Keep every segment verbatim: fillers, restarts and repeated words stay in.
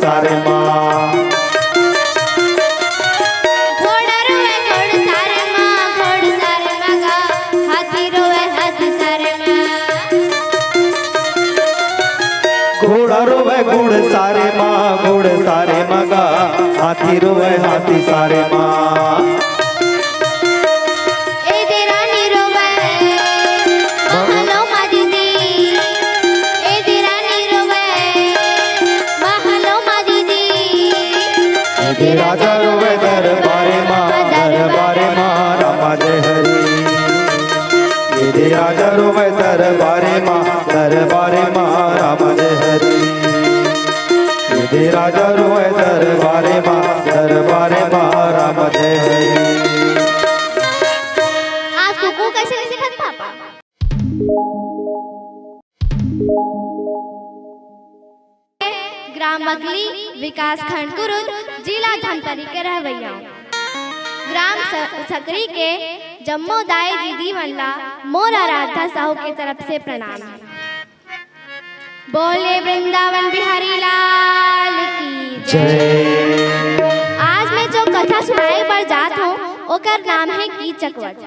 सारे माँ। घोड़ा रोवे घोड़ सारे माँ, घोड़ सारे माँ गा, हाथी रोवे हाथी सारे माँ। घोड़ा रोवे घोड़ सारे माँ, घोड़ सारे माँ गा, हाथी रोवे हाथी सारे माँ। ए दे रानी रोवे, महलो मा दीदी। ए दे रानी रोवे, महलो मा दीदी। ए दे राजा रोवे दरबारे माँ, दरबारे माँ रामा जय हरी। ए दे राजा रोवे दरबारे माँ, दरबारे माँ रामा जय हरी। ए दे राजा रोवे दरबारे माँ, दरबारे माँ रामा जय हरी। आज कुकू कैसे नहीं दिखत पापा? ग्राम बकली, विकासखंड कुरुद, जिला धमतरी के रहवइया। ग्राम स-, सकरी के जम्मो दाई दीदी मन ला मोर आराध्या साहू के तरफ से प्रणाम। बोले वृंदावन बिहारी लाल की जय। आज मैं जो कथा सुनाए बर जात हूँ, ओकर नाम है कीचक वध,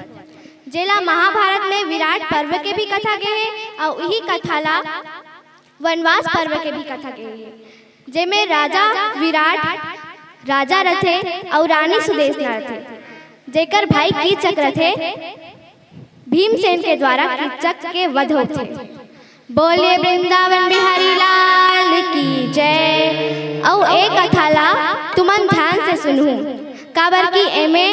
जेला महाभारत में विराट पर्व के भी कथा गे हे, अउ इही कथा ला वनवास पर्व के भी कथा गे हे, जेमे राजा विराट राजा रथे अउ रानी सुदेशना रथे, जेकर भाई कीचक रथे। भीमसेन के द्वारा कीचक के वध होथे। बोले वृंदावन बिहारी लाल की जय। अउ ए कथा ला तुमन ध्यान से सुनहू, काबर कि एमे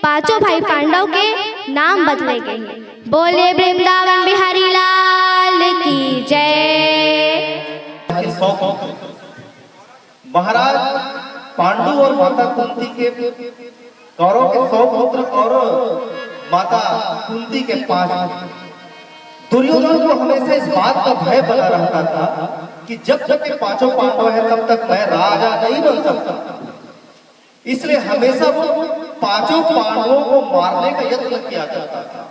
पांचों भाई पांडव के नाम बदले गए हे। बोले वृंदावन बिहारी लाल की जय। महाराज, पांडु और माता कुंती के, कौरव के सौ पुत्र और माता कुंती के पांच पुत्र। दुर्योधन को हमेशा इस बात का भय बना रहता था कि जब तक ये पांचों पांडव हैं, तब तक मैं राजा नहीं बन सकता। इसलिए हमेशा वो पांचों पांडवों को मारने का यत्न किया करता था।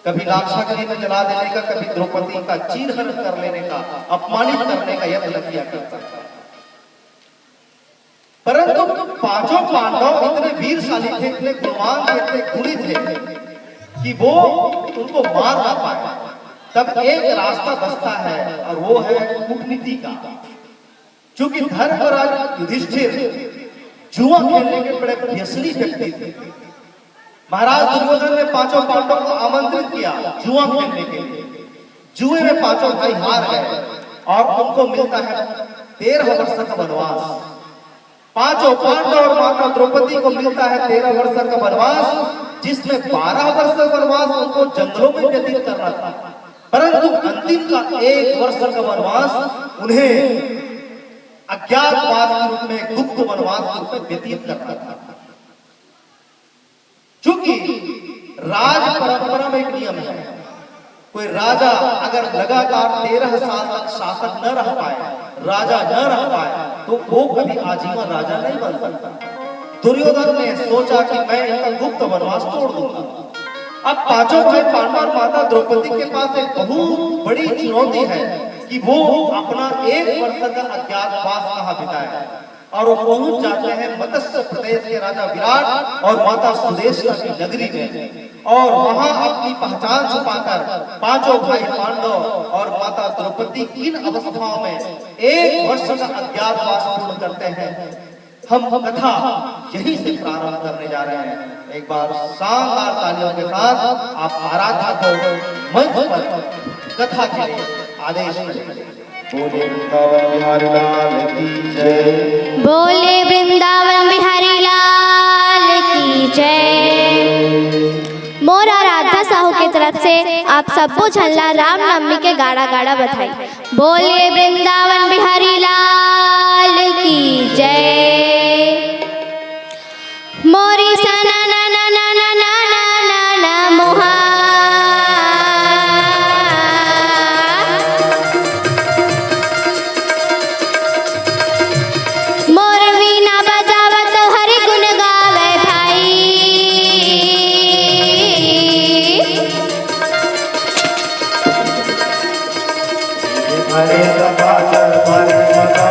कभी लाक्षागृह में जला देने का, कभी द्रौपदी का चीरहरण कर लेने का, अपमानित करने का यत्न किया करता था। परंतु पांचों पांडव इतने वीरशाली थे, इतने गुणवान थे, इतने गुणी थे कि वो उनको मार ना पाए। तब एक रास्ता बचता है और वो है कूटनीति का। चूंकि धर्मराज युधिष्ठिर जुआ खेलने के बड़े व्यसनी व्यक्ति थे, महाराज दुर्योधन ने पांचों पांडवों को आमंत्रित किया जुआ खेलने के लिए। जुए में पांचों भाई हार गए और उनको मिलता है तेरह वर्ष का वनवास। पांचों पांडव और माता द्रौपदी को मिलता है तेरह वर्ष का वनवास, जिसमें बारह वर्ष का वनवास उनको जंगलों में व्यतीत करना था, परंतु अंतिम का एक वर्ष का वनवास उन्हें अज्ञातवास के रूप में, गुप्त वनवास के रूप में व्यतीत करना था। चूंकि राज परंपरा में एक नियम है, कोई राजा अगर लगातार तेरह साल तक शासक न रह पाए, राजा न रह पाए, तो वो कभी आजीवन राजा नहीं बन सकता। दुर्योधन ने सोचा कि मैं इनका गुप्त वनवास तोड़ दूंगा। अब पांचों भाई पांडव और माता द्रौपदी के पास एक बहुत बड़ी चुनौती है कि वो अपना एक वर्ष का अज्ञातवास कहाँ बिताए। और वो पहुंच जाते हैं मत्स्य प्रदेश के राजा विराट और माता सुदेशना की नगरी में, और वहां अपनी पहचान छुपाकर पांचों भाई पांडव और माता द्रौपदी किन अवस्थाओं में एक वर्ष का अज्ञातवास पूर्ण करते हैं, हम कथा यहीं से प्रारंभ करने जा रहे हैं। एक बार शानदार तालियों के साथ आप आराध्या को मंच पर कथा के लिए आदेश करें। बोले वृंदावन बिहारी लाल की जय। बोले वृंदावन बिहारी लाल की जय। मोर आराध्या साहू के तरफ से आप सब्बो झन ला रामनवमी के गाड़ा गाड़ा बधाई। बोले वृंदावन बिहारी लाल की जय। मोरी सना ना ना ना ना ना ना ना ना मोहा। मोर वीणा बजावत हरि गुण गावे भाई। हरे सदा सर पर सदा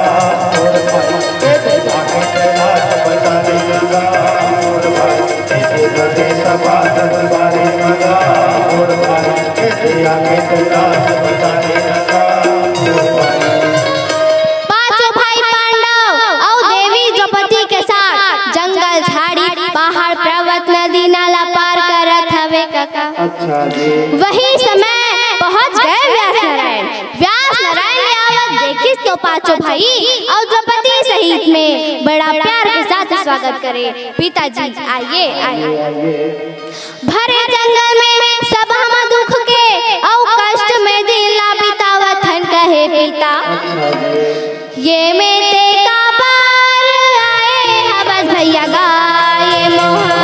का। अच्छा जी। वही समय पहुंच गए व्यास नारायण। व्यास नारायण ने आवत देखिस तो पांचों भाई अउ द्रौपदी सहित में बड़ा प्यार के साथ स्वागत करे। पिताजी, आइए, आइए। भरे जंगल में सब हम दुख के अउ कष्ट में दिन ला बितावत हन, कहे पिता। अच्छा जी। ये में ते काबर आए हवस भैया गा, ये मोहा।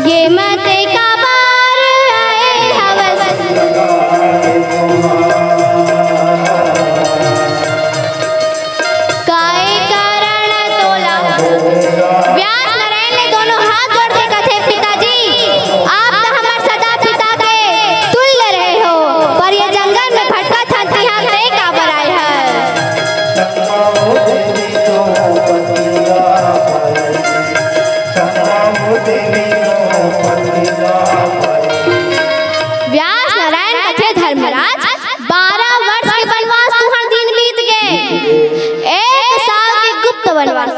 ये में ते काबर आए हवस। काय कारण तोला। व्यास नारायण ने दोनों हाथ जोड़ के कथे, पिताजी, आप तो हमर सदा पिता के तुल्य रहे हो, पर ये जंगल में भटकत हन, तिहां ते काबर आए हस? व्यास नारायण कथे, धर्मराज, बारह वर्ष के वनवास तुहर दिन बीत गे, एक साल के गुप्त वनवास।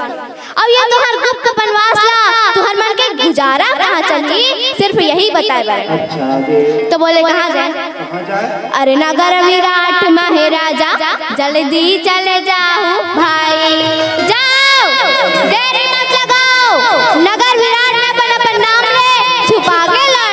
अब ये तुहर गुप्त वनवास ला तुहर मन के गुजारा कहाँ चलही, सिर्फ यही बताए बर। अच्छा जी। तो बोले, कहाँ जाए? कहाँ जाए? अरे नगर विराट में हे राजा, जल्दी चले जाओ भाई, जाओ, देरी मत लगाओ। नगर विराट में अपन, अपन नाम ले छुपा के लौट।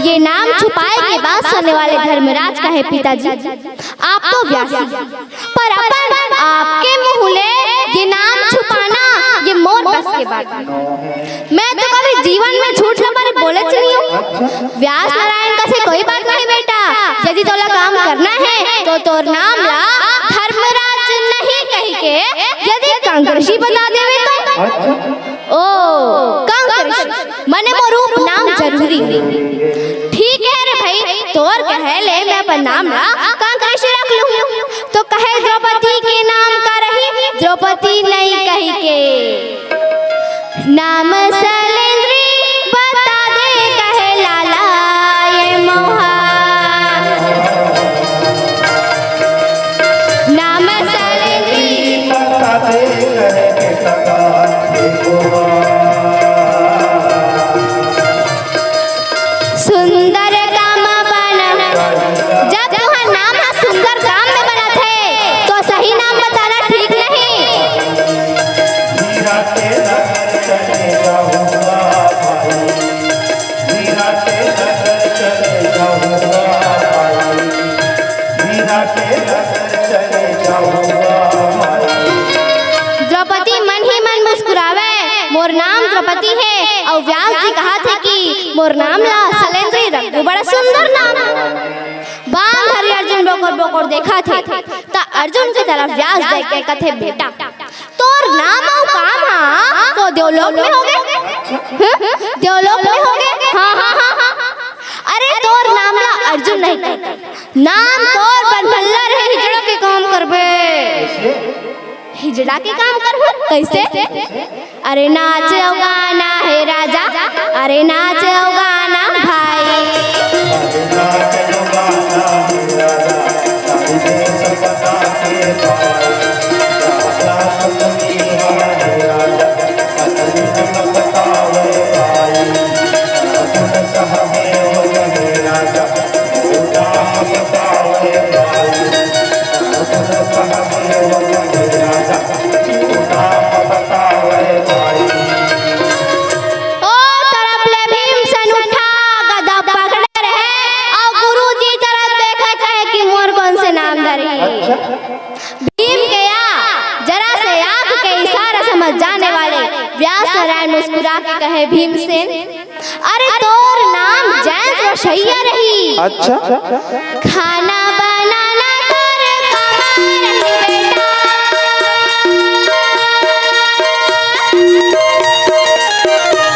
ये नाम छुपाए के बाद सुनने वाले धर्मराज कहे, पिताजी, आप तो व्यासी, पर अपन आपके मुंह ले ये नाम छुपाना, ये मोर बस के बात नहीं। मैं तो कभी जीवन में झूठ न बोले, बोले चली हूँ। व्यास नारायण कथे, कोई बात नहीं बेटा, यदि तोला काम करना है तो तोर नाम ला धर्मराज नहीं कही के यदि कंक ऋषि बता देवे तो। ओ, कंक ऋषि, मने मोर रूप नाम जरूरी हे। ठीक हे रे भाई, तोर कहे ले मैं अपन नाम ला कंक ऋषि रख लूं। तो कहे, द्रौपदी के नाम का रही, द्रौपदी नहीं कही के। नाम सलेंद्री बता दे कहे लाला ये मोहा। नाम सलेंद्री बता दे कहे बेटा का ये मोहा। सुंदर काम बन, जब तुहार नाम ह सुंदर काम में बनत हे, तो सही नाम बताना ठीक नहीं। हीरा के नगर चले जाऊंगा भाई, हीरा के नगर चले जाऊंगा भाई, हीरा के नगर चले जाऊंगा भाई। द्रौपदी मन ही मन मुस्कुरावे, मोर नाम द्रौपदी हे, अउ व्यास जी कहत हे कि मोर नाम ला सलेंद्री रख दू, बड़ा सुंदर नाम हे। बांध हरि अर्जुन बोकर बोकर देखत हे, त अर्जुन के तरफ व्यास देख के कथे, बेटा, तोर नाम अउ काम हा तो देवलोक में होगे। हम्म? देवलोक में होगे। हाँ, हाँ, हाँ, हाँ। अरे, तोर नाम ला अर्जुन नहीं कहते, नाम तोर बनभल्ला रहे, हिजड़ा के काम करबे। हिजड़ा के काम करहूं कइसे? अरे नाच अउ गाना हे राजा, अरे नाच अउ गाना भाई। ओ तरफ ले भीमसेन उठा, गदा पकड़े रहे, अउ गुरुजी तरफ देखत रहे कि मोर कोन से नाम धरही। अच्छा। भीम के या जरा से आंख के इशारा समझ जाने वाले व्यास नारायण मुस्कुरा के कहे, भीमसेन, अरे तोर नाम जयंत रसोइया रही। अच्छा। खाना बनाना तोर काम रही बेटा।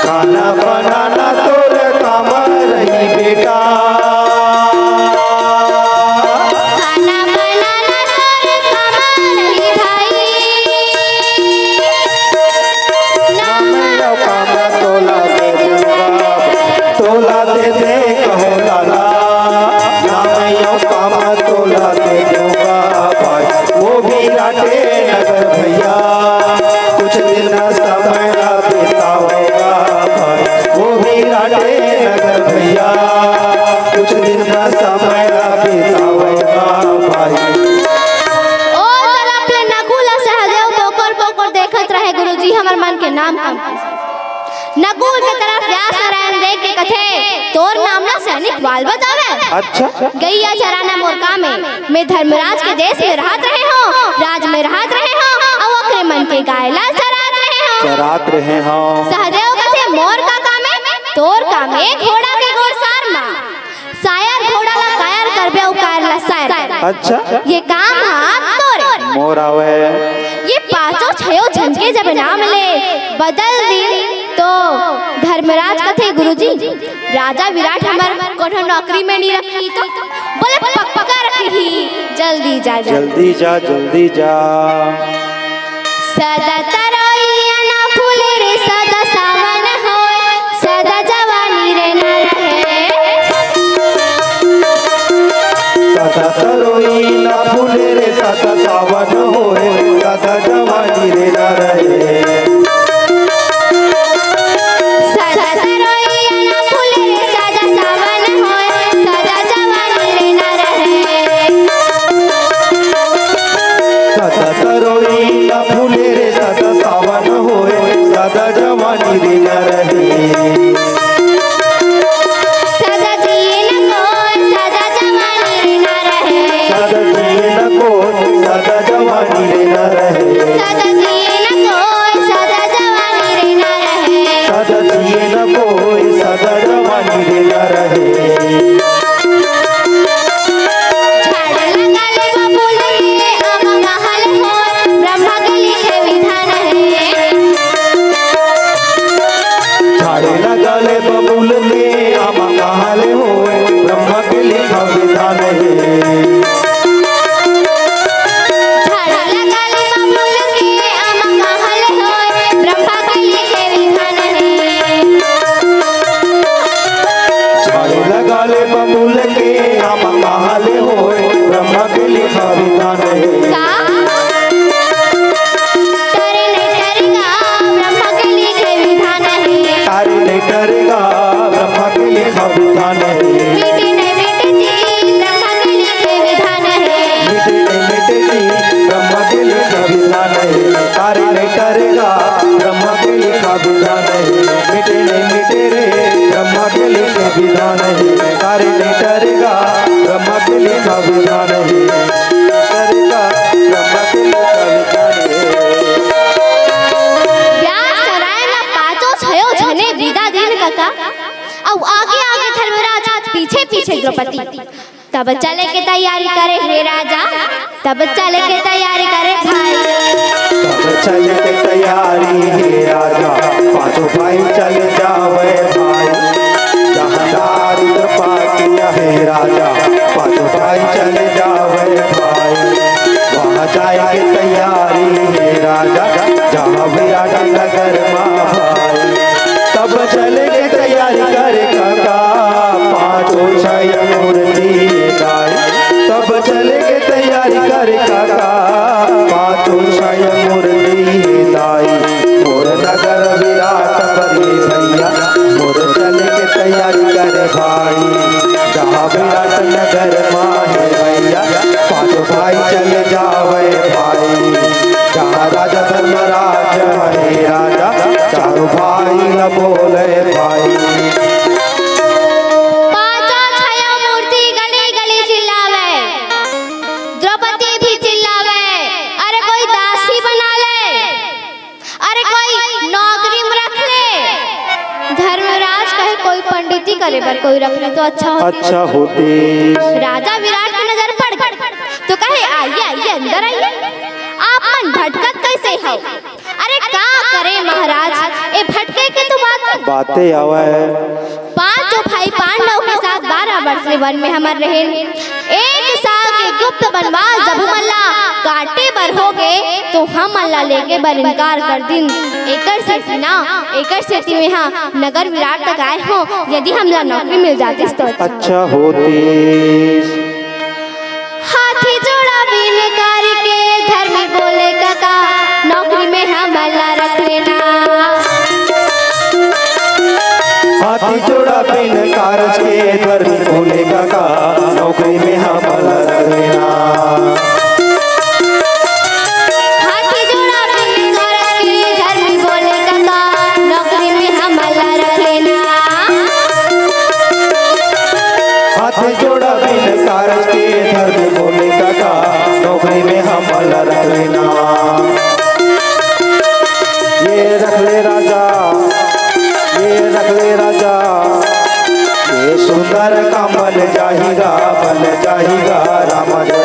खाना बनाना तोर काम रही बेटा। खाना बनाना तोर काम रही भाई। दिन का समय बितावे ना भाई। ओ तरफ ले नकुल अउ सहदेव बोकर बोकर देखत रहे, गुरुजी, हमर मन के नाम कम। नकुल के तरफ व्यास नारायण देख के कथे, "तोर नाम ला सैनिक वाल बतावे।" अच्छा। "गैया चराना मोर काम ए, मैं धर्मराज के देश में रहत रहे हों, राज में रहत रहे हों, अउ ओकरे मन के गाय ला चरात रहे हों।" चरात रहे हों। सहदेव कथे, "मोर का काम ए, तोर काम ए घोड़ा के गोड़ सार मा।" सायर घोड़ा ला कायर करबे अउ कायर ला सायर करबे। अच्छा। ये काम हा तोरे। मोर आवे। ये पांचों छयो झन के जब नाम ले बदल दिन तो धर्मराज कथे, "गुरुजी, राजा विराट हमर कोनो नौकरी में नहीं रखी तो?" बोले, "पक्का रखी, जल्दी जा, जल्दी।" जल्दी जा, जल्दी जा। सदा तरोई न फूले रे, सदा सावन होय, सदा जवानी रे न रहे। सदा तरोई न फूले रे, सदा सावन होय, सदा जवानी रे न रहे। सदा तरोई न फूले रे, सदा सावन होय, सदा जवानी रे न रहे। सदा तरोई न फूले रे, सदा सावन होय, सदा जवानी रे न रहे। सदा जिए न कोय, सदा जवानी रे न रहे। सदा जिए न कोय, सदा जवानी रे न रहे। सदा जिए न कोय, सदा जवानी रे न रहे। सदा जिए न कोय, सदा जवानी रे न रहे। झाड़ लगा ले बबूल के, आमा कहाँ ले होय, ब्रह्मा के लिखे विधान हे। झाड़ लगा ले बबूल के, आमा कहाँ ले होय, ब्रह्मा के लिखा विधान हे। झाड़ लगा ले बबूल के, आमा कहाँ ले होय, ब्रह्मा के लिखे विधान हे। झाड़ू लगा ले बबूल के, आमा कहाँ ले होय, ब्रह्मा के लिखा विधान हे। का? टरे नहीं टरेगा, ब्रह्मा के लिखे विधान हे। टरे नहीं टरेगा, ब्रह्मा के लिखा विधान हे। मिटे नहीं मिटे जी, ब्रह्मा के लिखे विधान हे। मिटे नहीं मिटे जी, ब्रह्मा के लिखा विधान हे। टरे नहीं टरेगा, ब्रह्मा के लिखा विधान हे। मिटे नहीं मिटे रे, ब्रह्मा के लिखे विधान हे। टरे नहीं टरेगा, ब्रह्मा के लिखा विधान हे। टरेगा, ब्रह्मा के लिखा विधान हे। व्यास नारायण ला पांचों छयो झने विदा दिन कका, अउ आगे आगे धर्मराज पीछे पीछे द्रौपदी। तब चले के तैयारी करे हे राजा, तब चले के तैयारी करे भाई। तब चले के तैयारी हे राजा, पांचों भाई चले जावे भाई। जहाँ दारिद्र पातिया हे राजा, पांचों भाई चले जावे भाई। वहाँ जाए के तैयारी हे राजा, जहाँ विराट नगर मा भाई। तब चले के तैयारी करे काका, पांचों छय मूर्ति दाई। तब चले के तैयारी करे काका, पांचों छय मूर्ति दाई। मोर नगर विराट बने भैया, मोर चले के तैयारी करे भाई। जहाँ विराट नगर मा हे भैया, पांचों भाई चले जावे भाई। जहाँ राजा धर्मराज हे राजा, चारों भाई ला बोले भाई। पांचों छयो मूर्ति गली गली चिल्लावे, द्रौपदी भी चिल्लावे, "अरे कोई दासी बना ले, अरे कोई नौकरी में रख ले।" धर्मराज कहे, "कोई पंडिती करे बर कोई रख ले तो अच्छा होती।" अच्छा होती। राजा विराट के नजर पड़ गई तो कहे, "आइए, आइए, अंदर आइए, आप मन भटकत कैसे हो?" अरे का करे महाराज, ए भटके के तो बात बाते आवे। पांचों भाई पांडव के साथ बारह वर्ष ले वन में हमर रहेन। एक साल के गुप्त वनवास जब हमन ला काटे बर होगे, तो हमन ला लेगे बर इनकार कर दिन। एकर सेती ना, एकर सेती में हा नगर विराट तक आए हो, यदि हमला नौकरी मिल जातिस तो अच्छा। अच्छा होतिस। हाथी जोड़ा बीन करके धर्मी बोले, "काका, नौकरी में हमला रख लेना।" हाथी जोड़ा बिन कारज के धर्मी भोले काका, नौकरी में हमला रख लेना। हाथी जोड़ा बिन कारज के धर्मी भोले काका, नौकरी में हमला रख लेना। हाथी जोड़ा बिन कारज के धर्मी भोले काका, नौकरी में हमला रख लेना। ये रख ले राजा, ये रख ले राजा, ये सुंदर काम बन जाहिगा, बन जाहिगा राम हरी।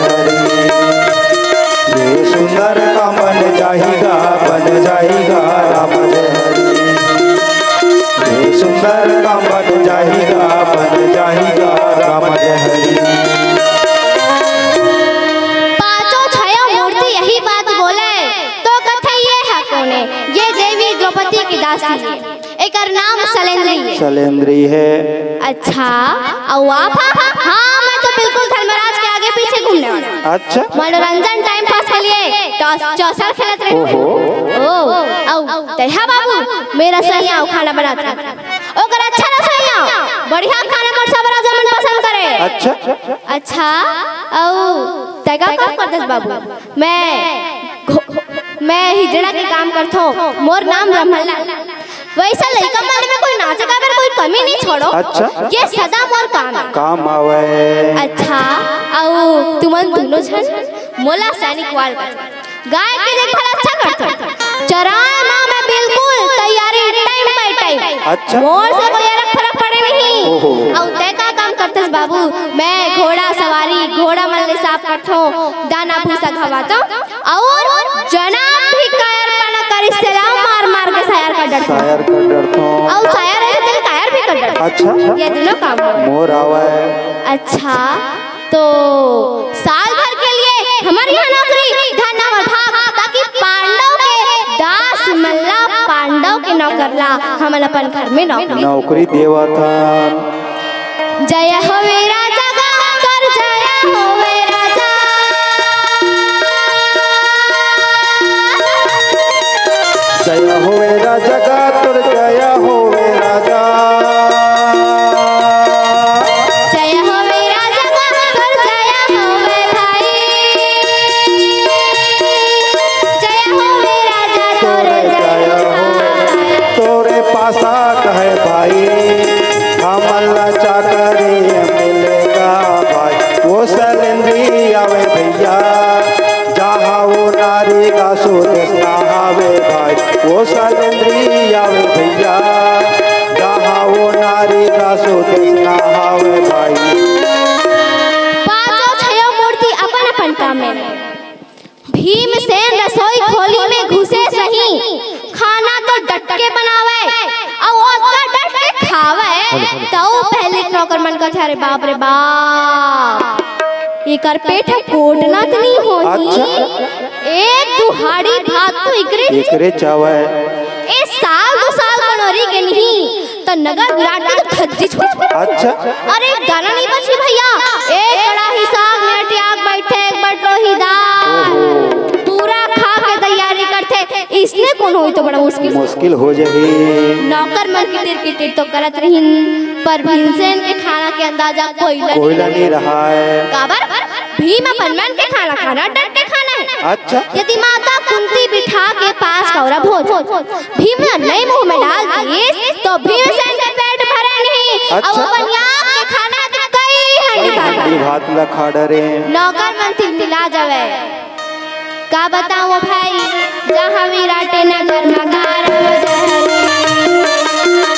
ये सुंदर काम बन जाहिगा, बन जाहिगा राम हरी। ये सुंदर काम बन जाहिगा, बन जाहिगा राम हरी। पांचों छयो मूर्ति यही बात बोले तो कथे ये हा कोने, ये देवी द्रौपदी के दासी। एकर नाम सलेंद्री हे। सलेंद्री हे। अच्छा, अउ आप? हाँ, मैं तो बिल्कुल धर्मराज के आगे पीछे घूमने वाला हूँ। अच्छा। मनोरंजन, टाइम पास के लिए टॉस, चौसर खेलत रहे। ओहो। ओ, अउ तैहा बाबू, मेरा सैया अउ खाना बनात रहे। ओकर अच्छा रसोइया, बढ़िया खाना मोर सब राजा मन पसंद करे। अच्छा। अच्छा, अउ तैं का काम करथस बाबू? मैं घो-, मैं हिजड़ा के काम करथों, मोर नाम ब्रह्मलाल। वैसा लइका मन में कोई नाचे गावे कोई कमी नहीं छोड़ो। अच्छा। ये सदा मोर काम है। काम आवे। अच्छा, अउ तुमन दोनों झन मोला सैनिक वाल कर गाय के देखभाल अच्छा करथों। चराए माँ मैं बिल्कुल तैयारी time by time। अच्छा। मोर से कोई अलग फरक पड़े नहीं। ओहो। अउ तैं का काम करथस बाबू? मैं घोड़ा सवारी, घोड़ा मन ले साफ करथों, दाना भूसा खवाथों। अउ जनाब भी कायर पना करिस तेला मार मार के सायर कर डरथों। सायर कर डरथों। अउ सायर हे तेन कायर भी कर डरथों। अच्छा। ये दोनों काम होय। मोर आवय। अच्छा, तो साल भर के लिए हमर यहाँ नौकरी, धन हमर भाग, ताकि पांडव के दास मन ला, पांडव के नौकर ला हमन अपन घर में नौकरी। नौकरी देवत हन। जय होवे राजा गा, तोर जय होवे राजा। जय होवे राजा गा, तोर जय होवे राजा। जय होवे राजा गा, तोर जय होवे भाई। जय होवे राजा, तोर जय होवे। तोरे पासा कहे भाई, हमन ला चाकरी मिलेगा भाई। वो सलेंद्री आवे भैया, जहाँ वो नारी का सुदेश नहावे भाई। वो सलेंद्री आवे भैया, जहाँ वो नारी का सुदेश नहावे भाई। पांचों छयो मूर्ति अपन अपन काम में। भीमसेन रसोई खोली में घुसे सही, खाना तो डट के बनावे, अउ ओतका डट के खावे। तउ पहली के नौकर मन कथे, "अरे बाप रे बाप, एकर पेट ह कोटना त नहीं होही?" अच्छा। एक दुहाड़ी भात तो एकरे एकरे चावे। ए साल दो साल कोनो रहि गे नहीं, त नगर विराट के तो धज्जी छोड़। अच्छा। अरे, दाना नहीं बची भैया, एक कड़ाही साग में अटियाक बैठे, एक बटोही दाल। ओहो। पूरा खा के तैयारी करथे, इसने कौन होई तो बड़ा मुश्किल। मुश्किल हो जाही। नौकर मन किटिर किटिर तो करत रहिन, पर भीमसेन के खाना के अंदाजा कोई ला कोई ला नहीं रहा है। काबर? भीम अपन मन के खाना खाना डट के खाना है। अच्छा। यदि माता कुंती बिठा के पास कौरा भोज भीम ला नहीं मुंह में डाल दिस, तो भीमसेन के पेट भरे नहीं। अच्छा। अउ अपन याक के खाना तो कई हंडी भात। हंडी भात ला खा डरे। नौकर मन तिलमिला जावे। का बताओ भाई, जहाँ विराट नगर मगार जहरी।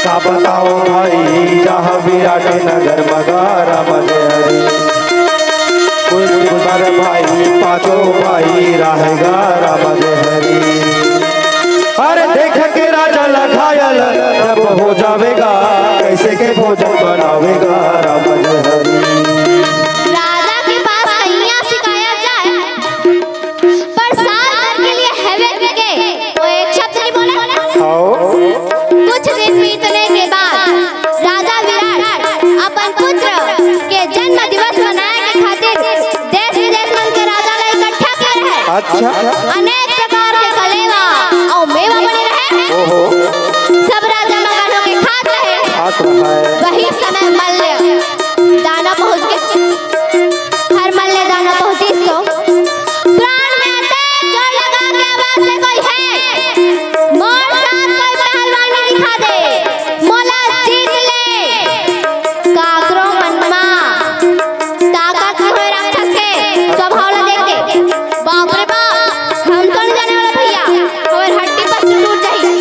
का बताओ भाई, जहाँ विराट नगर मगार मजहरी। कुल कुमार भाई, पांचों भाई रहेगा राम हरी। अरे देख के राजा ला घायल जब हो जावेगा, कैसे के भोजन बनावेगा राम हरी। राजा के पास कहिया शिकायत जाए, पर साल भर के लिए हवे के, वो एक शब्द नहीं बोला। आओ। कुछ दिन बीतने के बाद राजा विराट अपन पुत्र के जन्म दिवस मनाए के खातिर देश विदेश मन के राजा ला इकट्ठा करे रहे। अच्छा। अनेक प्रकार के कलेवा अउ मेवा बने रहे। ओहो। सब राजा मगन होके खात रहे। खात रहे। हर मल्ले दाना पहुंचिस तो प्राण में अतेक जोर लगा के आवाज दे, "कोई है? मोर साथ कोई पहलवानी दिखा दे, मोला जीत ले।" काकरो मन मा ताकत होय राक्षस के स्वभाव ला देख के, बाप रे बाप, हम तो नहीं जाने वाला भैया, हमर हड्डी पसली टूट जाही।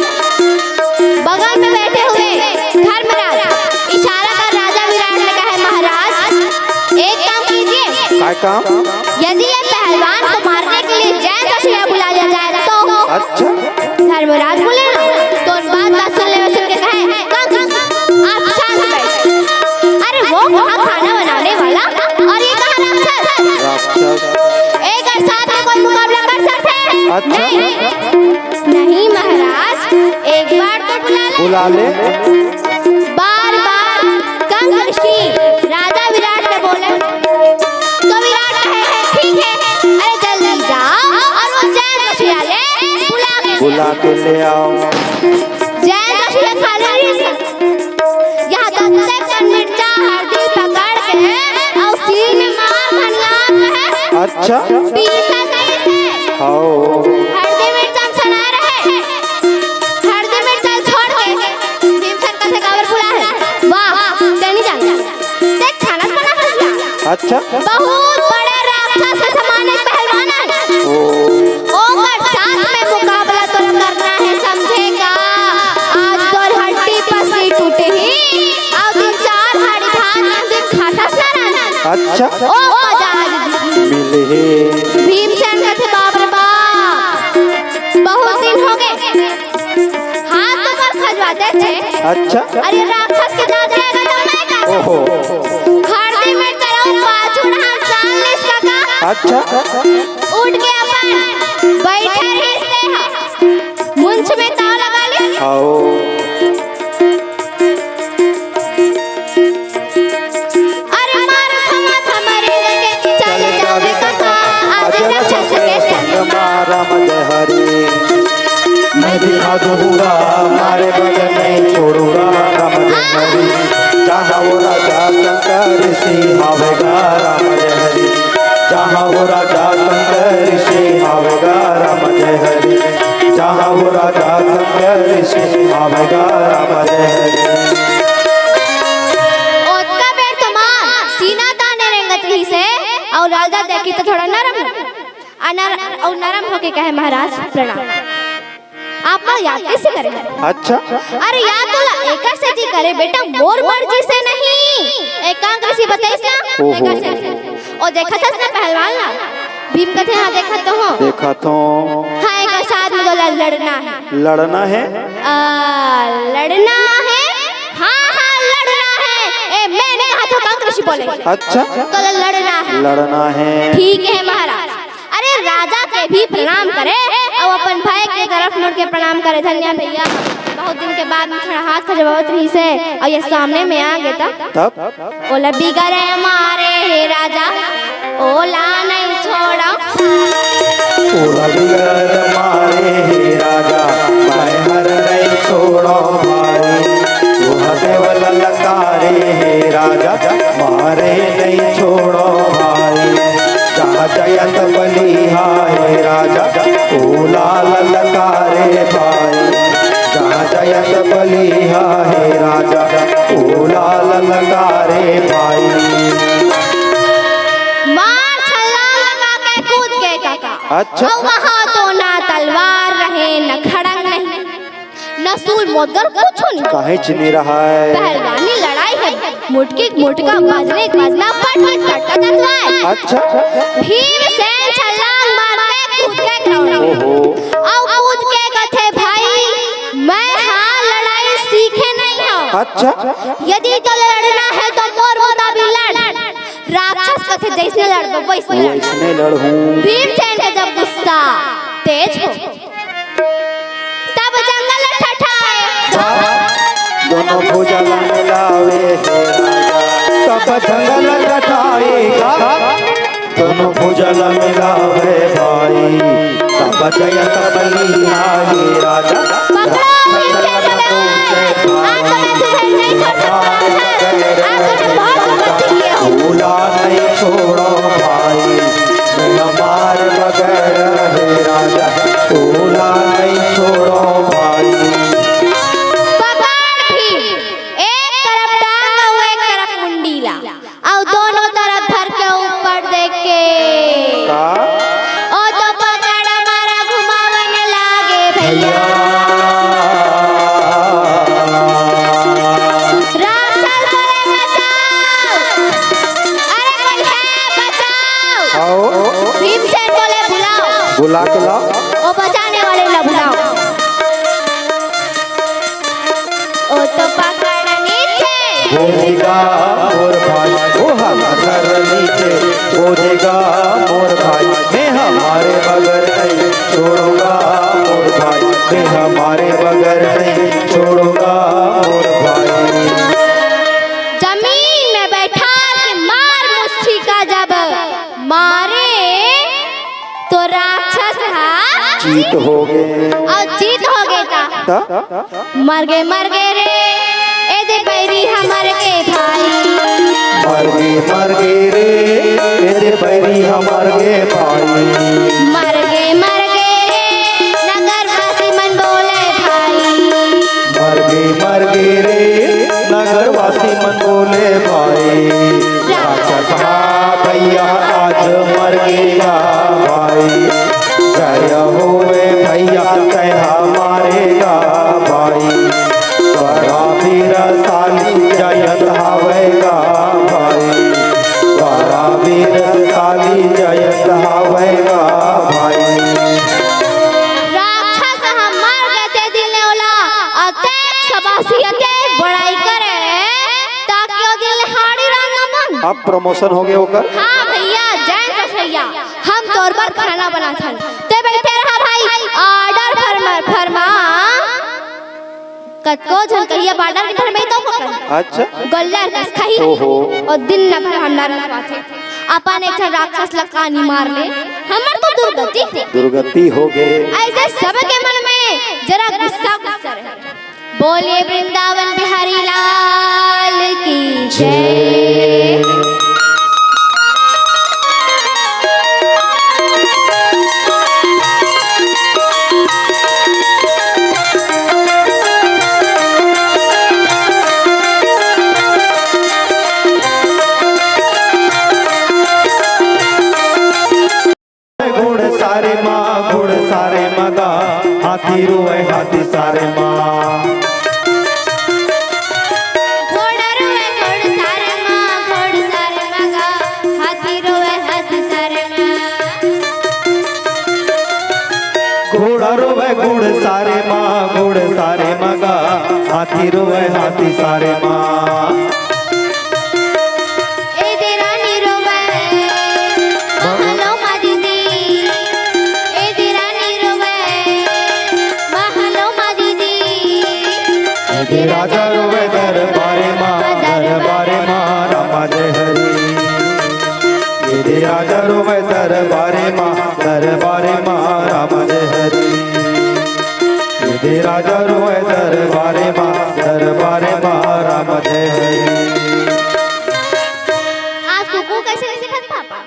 बगल में बैठे हुए धर्मराज इशारा कर राजा विराट ने कहा, "महाराज, एक काम कीजिए।" काय काम? "यदि ये पहलवान को मारने के लिए जैन रसोइया बुला लिया जाए तो?" अच्छा। धर्मराज बोले ना, तो उन बात का सुनने में सुन के कहे, "कंस, आप शांत बैठ। अरे वो कहाँ खाना बनाने वाला और ये कहाँ राक्षस? राक्षस। एक और साथ में कोई मुकाबला कर सकते हैं?" अच्छा। "नहीं, नहीं महाराज, एक बार तो बुला ले।" बुला ले। बार बार कंस ऋषि राजा विराट ने बोले, तो विराट कहे हैं, "ठीक है, अरे जल्दी जाओ और वो जैन रसोइया ले बुला के ले बुला आओ।" के ले आओ। जैन रसोइया खा ले रही है। यहाँ तक से कन मिर्चा हल्दी पकड़ के और सील में मार धनिया में है। अच्छा। पीसा कैसे? हाओ। हल्दी मिर्चा में सना रहे। हल्दी मिर्चा छोड़ के भीमसेन कथे, "काबर बुला है?" "वाह, तें नहीं जानत। देख, खाना बना है।" अच्छा। "बहुत बड़े राक्षस के समान एक पहलवान है। ओ। ओकर साथ में मुकाबला तोला करना है, समझे का? आज तोर हड्डी पसली टूटे ही, और दिन चार हाड़ी भात एक दिन खाथस ना रहना।" अच्छा। ओ मजा आ गई। मिले हे। भीमसेन कथे, "बाप रे बाप, बहुत दिन हो गए।" हाथ तो पर खजवाते थे। अच्छा। अरे राक्षस के जात रहेगा तो मैं का? ओहो। हरदी में चलो पाछू हाथ साल लिस का का। अच्छा। उठ के अपन बैठे रहिस ते हा। मुंछ में ताव लगा लिस। आओ। अरे मार थमा थमा रे के चल जावे कका, आज राक्षस के संग मा। राम जय हरि। मैं दिखा दूंगा मारे बल नहीं छोड़ूंगा राम जय हरि। जहाँ वो राजा शंकर ऋषि आवेगा राम जय हरि। जहाँ वो राजा शंकर ऋषि आवेगा राम जय हरि। जहाँ वो राजा शंकर ऋषि आवेगा राम जय हरि। ओतका बेर तो मार सीना ताने रेंगत रहिस हे, अउ राजा देखी तो थोड़ा नरम हो, अनर-, अउ नरम होके कहे, "महाराज प्रणाम।" आप मन याद कैसे करे? अच्छा। अरे याद तो ला एकर सेती करे बेटा, मोर मर्जी से नहीं। एकांक ऋषि बताइस ना, ओहो। एकर सेती। ओ देखत हस ना पहलवान ला? भीम कथे, "हाँ, देखत तो हूँ।" देखत हूँ। हाँ, एकर साथ में तोला लड़ना है। लड़ना है? आ, लड़ना है? हाँ, हाँ, लड़ना है। ए, मैं नहीं कहा था, एकांक ऋषि बोले। अच्छा। तोला लड़ना है। लड़ना है। ठीक है महाराज। अरे राजा के भी प्रणाम करे अउ अपन भाई के तरफ मुड़ के प्रणाम करे। धन्य भैया, बहुत दिन के बाद में थोड़ा हाथ खजवावत रहिस हे अउ ये सामने में आ गे त तब? ओला बिगर मारे हे राजा, ओला नहीं छोड़ा। ओला बिगर मारे हे राजा, मैं हर नहीं छोड़ा भाई। ओहा देव ललकारे हे राजा, मारे नहीं छोड़ो भाई। जहाँ जयत बलिहा हे राजा, ओला ललकारे भाई। जहाँ जयत बलिहा हे राजा, ओला ललकारे भाई। मार छलांग लगा के कूद गे काका। अच्छा। अउ वहाँ तो ना तलवार रहे, न खड़ंग नहीं। न सूल मोदगर कुछु नहीं। काहेच नहीं रहा है। पहलवानी लड़ाई है, मुटकी मुटका, बजने बजना, पट पट पटका ततवार। अच्छा। भीमसेन छलांग मार के कूद के ग्राउंड में। ओहो। अउ कूद के कथे, "भाई, मैं हा लड़ाई सीखे नहीं हूँ। अच्छा। यदि तो लड़ना है तो मोर मुताबिक लड़। राक्षस कथे जैसने लड़बो वैसने लड़।" वैसने लड़हूँ। भीमसेन के जब गुस्सा तेज हो, तब जंगल ठठाए। दोनों भुजा ला मिलावे हे राजा। तब जंगल ठठाए का। दोनों भुजा ला मिलावे भाई। तब जयत बलिहा हे राजा। पकड़ो इनके भगवान। आज मैं तुम्हें नहीं छोड़ सकता महाराज। आज तुम्हें बहुत गलती किए हो। भूला ला के ला। ओ बजाने वाले ला बुलाओ। ओ तो पकड़ नीचे। हो देगा मोर भाई, वो हम कर नीचे। हो देगा मोर भाई, मैं हमारे बगैर नहीं छोड़ूंगा मोर भाई, मैं हमारे बगैर नहीं छोड़ूंगा मोर भाई। जमीन में बैठा के मार मुस्ठी का जब मारे तो राक्षस हा जीत हो गे। अउ जीत हो गे ता। ता? मर गे, मर गे रे, ए दे बैरी हमर के भाई। मर गे, मर गे रे, ए दे बैरी हमर के भाई। मर गे, मर गे रे, नगरवासी मन बोले भाई। मर गे, मर गे रे, नगरवासी मन बोले भाई। राक्षस हा भैया आज मर गेगा भाई। जय होवे भैया तैहा मारेगा भाई। बड़ा वीर शाली जयत हावेगा भाई। बड़ा वीर शाली जयत हावेगा भाई। राक्षस ह मर गे ते दिन ले ओला अतेक सबासी अतेक बड़ाई करे ताकि ओ दिन ले हाड़ी रांगा मन। अब promotion हो गे ओकर। हाँ भैया, जय कसैया, हम तोर बर खाना बनाथन, ते बैठे रहा भाई, order फरमा, फरमा। कतको झन कहिया बाडर के फरमई तो ओकर। अच्छा। गोल्लर कस खाही। ओहो। ओ दिन न भर हमला रखवाथे। अपन एक ठन राक्षस ल कानी मार ले। हमर तो दुर्गति। दुर्गति हो गे। ऐसे सबके मन में जरा गुस्सा गुस्सा रहे। बोलिए वृंदावन बिहारी लाल की जय। घुड़सारे मा, घुड़सारे मा गा, हाथी रोवे हाथीसारे मा। घोड़ा रोवे घुड़सारे मा, घुड़सारे मा गा, हाथी रोवे हाथीसारे मा। घोड़ा रोवे घुड़सारे मा, घुड़सारे मा गा, हाथी रोवे हाथीसारे मा। ए दे रानी रोवे, महलो मा दीदी। ए दे रानी रोवे, महलो मा दीदी। ए दे राजा रोवे दरबारे मा, दरबारे मा रामा जय हरी। ए दे राजा रोवे दरबारे मा, दरबारे मा रामा जय हरी। ए दे राजा रोवे दरबारे मा, दरबारे मा रामा जय हरी। आज कुकुर कैसे नहीं दिखत पापा?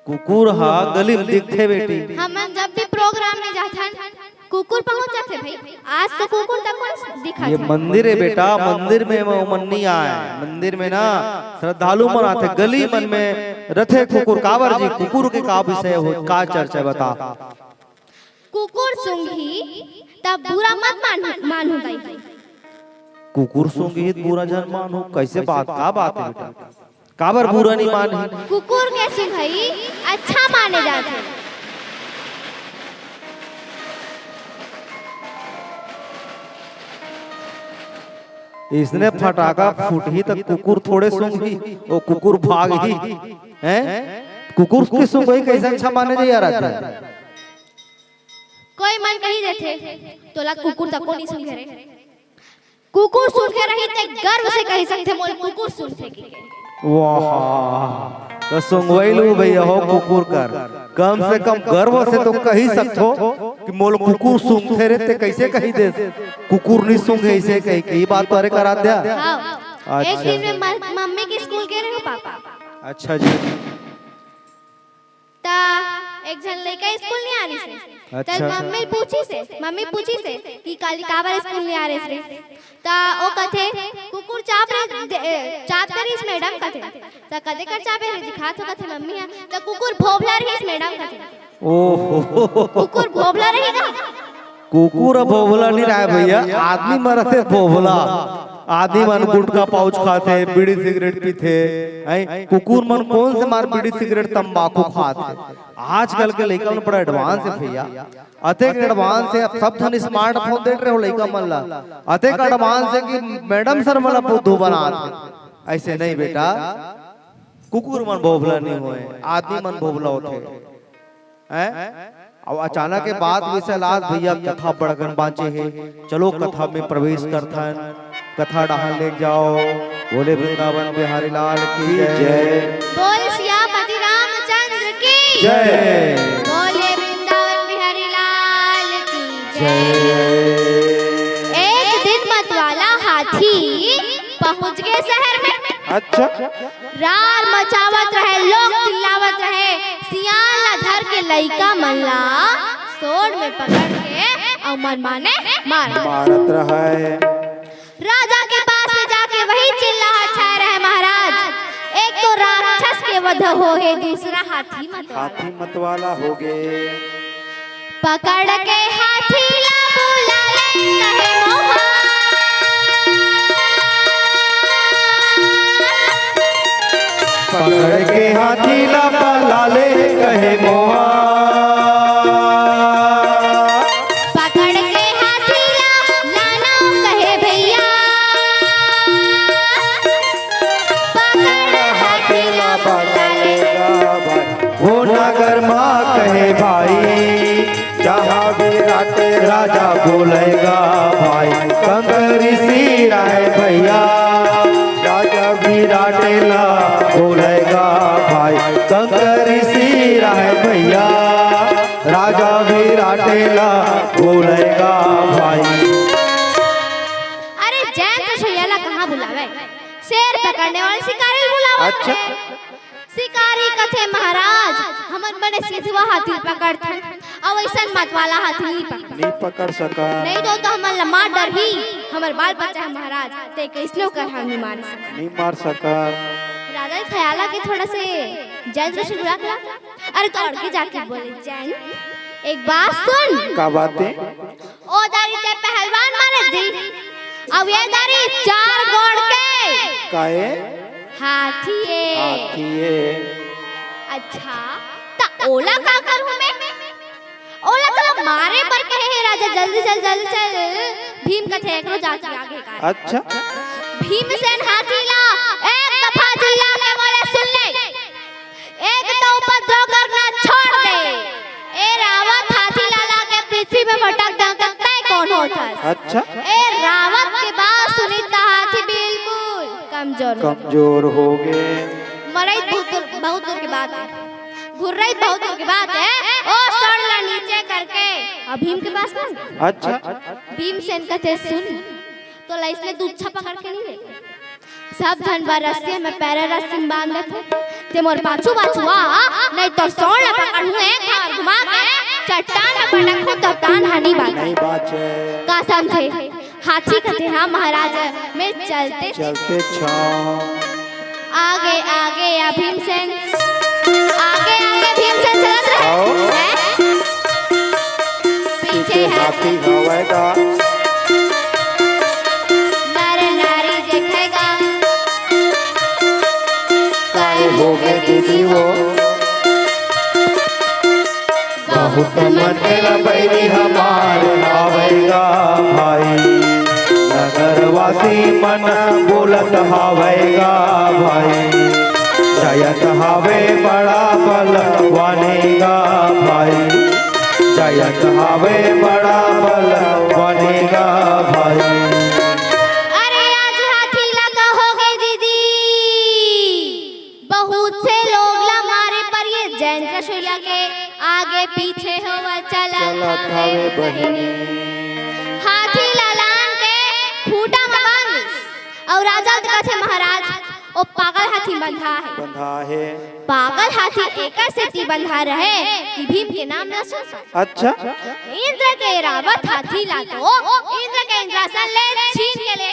कुकुर हा गली में दिखथे बेटी। हमन जब भी program में जाथन, कुकुर पहुंच जाथे भाई। आज तो कुकुर तक कोन दिखत ये हे। मंदिर हे बेटा, मंदिर में वो मन नहीं आए। मंदिर में ना श्रद्धालु मन आथे, गली मन में रथे कुकुर। काबर जी, कुकुर के का विषय हो, का चर्चा हे बता? कुकुर सूंघही त बुरा मत मान, मानहू दाई। कुकुर सूंघही त बुरा झन मानहू, कैसे बात, का बात हे बेटा? काबर बुरा नहीं मानही? कुकुर के सूंघई अच्छा माने जाथे। इसने फटाका फूटही त कुकुर थोड़े सूंघही, वो कुकुर भागही, हैं? कुकुर के सूंघई कैसे अच्छा माने जाही यार आदमी? कोई मन कही देथे, "तोला कुकुर तको नहीं सूंघे रे।" कुकुर सूंघे रही ते गर्व से कही सकथे, "मोला कुकुर सूंघथे" कहिके। वाह, त सूंघवई लू भैया हो कुकुर कर। कम से कम गर्व से तो कही सकथो कि "मोला कुकुर सूंघथे रे", ते कैसे कही दे, "कुकुर नहीं सूंघे" ऐसे कहिके? ये बात तो अरे करा दिया। हाँ। अच्छा। एक दिन में म-, मम्मी के स्कूल गे रहे हो पापा। अच्छा जी। त एक झन लइका स्कूल नहीं आ रहिस हे। अच्छा। त मम्मी पूछिस हे, मम्मी पूछिस हे कि काली काबर स्कूल नहीं आ रहिस रे? त ओ कथे, "कुकुर चाब रे, दे-, ए, चाब करिस मैडम," कथे। त कथे, "कर चाबे रे दिखा तो," कथे मम्मी ह। त कुकुर भोभला रहिस मैडम कथे। ओहो। कुकुर भोभला रही का? कुकुर भोभला नहीं रहे भैया, आदमी मरथे भोभला। आदमी मन गुटखा पाउच खाथे, बीड़ी सिगरेट पीथे, हैं? कुकुर मन कोन से मार बीड़ी सिगरेट तंबाकू खाथे? आजकल के लइका मन बड़ा एडवांस हे भैया, अतेक एडवांस हे। अब सब झन स्मार्टफोन दे रहे हो लइका मन ला, अतेक एडवांस हे कि मैडम सर मन ला बुद्धू बनात हे। ऐसे नहीं बेटा, कुकुर मन भोभला नहीं होय, आदमी मन भोभला होथे। हैं? अब अचानक के बात वैसे लाज भैया, कथा बड़कन बांचे हे। चलो कथा में प्रवेश करथन, कथा डहान ले जाओ। बोले वृंदावन बिहारी लाल की जय। बोल सियापति रामचंद्र की जय। बोले वृंदावन बिहारी लाल की जय। एक दिन मतवाला हाथी पहुंच गए शहर में। अच्छा। रार मचावत रहे, लोग चिल्लावत रहे, सियान ला धर के लइका मन ला सोड़ में पकड़ के अउ मनमाने मार मारत रहे। राजा के पास में जाके वही चिल्लाहट छाए रहे, महाराज, एक तो राक्षस के वध हो हे, दूसरा हाथी मत हाथी मतवाला हो गे। पकड़ के हाथी ला बुला ले कहे मोहा। पकड़ के हाथी ला बुला ले कहे मोहा। पकड़ के हाथी ला लाना कहे भैया। पकड़ हाथी ला बुला ले। वो नगर मा कहे भाई, जहाँ विराट राजा बोलेगा भाई, कंकरी सिराए भैया। राजा विराट ला बोलेगा भाई, कंकरी सिराए भैया। राजा विराट ला बोलेगा भाई। अरे जैन तो सुइया ला कहाँ बुलावे, शेर पकड़ने वाले शिकारी बुलावा। अच्छा। शिकारी कथे, महाराज, हमन बड़े सिधवा हाथी पकड़थन, अउ अइसन मतवाला हाथी नहीं पकड़। नहीं पकड़ सका। नहीं तो, तो हमन ला मार डरही, हमर बाल बच्चा है महाराज, ते कइसनो कर हम नहीं मार सका। नहीं मार सका। राजा के ख्याल आके थोड़ा से जैन से बुला के ला। अरे तो अड़के जाके बोले, जैन, एक बात सुन। का बात है? ओ दारी ते पहलवान मारे जी, अउ ये दारी चार गोड़ के। काहे? हाथी ए। हाथी ए। अच्छा, त ओला का करूं मैं? ओला तो मारे बर कहे हे राजा, जल्दी चल, जल्दी चल। भीम कथे एकरो जाके आगे का। अच्छा। भीमसेन हाथी ला एक दफा चिल्ला के बोले, सुन ले, एक तो उपद्रव करना छोड़ दे। ए रावत, हाथी ला ला के पृथ्वी में पटक दंव त तय कौन होथस? अच्छा। ए रावत के बात सुनी त हाथी बिल्कुल कमजोर हो कमजोर हो गे। मरई बहुत दूर, बहुत दूर के बात है, घुर्रई बहुत दूर के बात है। ओ सर ला नीचे करके अब भीम के पास में। अच्छा। भीमसेन कथे, सुन, तोला इसने दूछा पकड़ के नहीं ले, सब झन बर रस्सी में पैरा रस्सी में बांध देथे। ते मोर पाछू पाछू आ, नहीं तो सोंड़ ला पकड़हूं, एक बार घुमा के चट्टान में पटकहूं, तब तान हानि बात। नहीं बात है। का समझे? हाथी कथे, हाँ महाराज, मैं चलते चलते छाओ। आगे आगे या भीमसेन, आगे आगे भीमसेन चलत रहे। आओ। हैं? पीछे हाथी हवय गा। नर नारी देखे गा। काहे हो गे दीदी वो? बहुत मन के ला बैरी हमार हवय गा भाई। नगरवासी मन बोलत हवय गा भाई। जयत हवे बड़ा बलवाने गा भाई। जयत हवे बड़ा बलवाने गा भाई। अरे आज हाथी ला का हो गे दीदी, बहुत से लोग ला मारे पर ये जैन रसोईया के आगे पीछे होवा चलत चलत हवे हवे बहिनी। बहिनी। हाथी ला लान के खूंटा म बांध दिस। अउ राजा ल कथे, महाराज, ओ पागल हाथी बंधा हे। बंधा हे। पागल हाथी एकर सेती बंधा रहे कि भीम के नाम न सुन पाए। अच्छा। इंद्र के रावत हाथी ला तो इंद्र के इंद्रासन ले छीन के ले।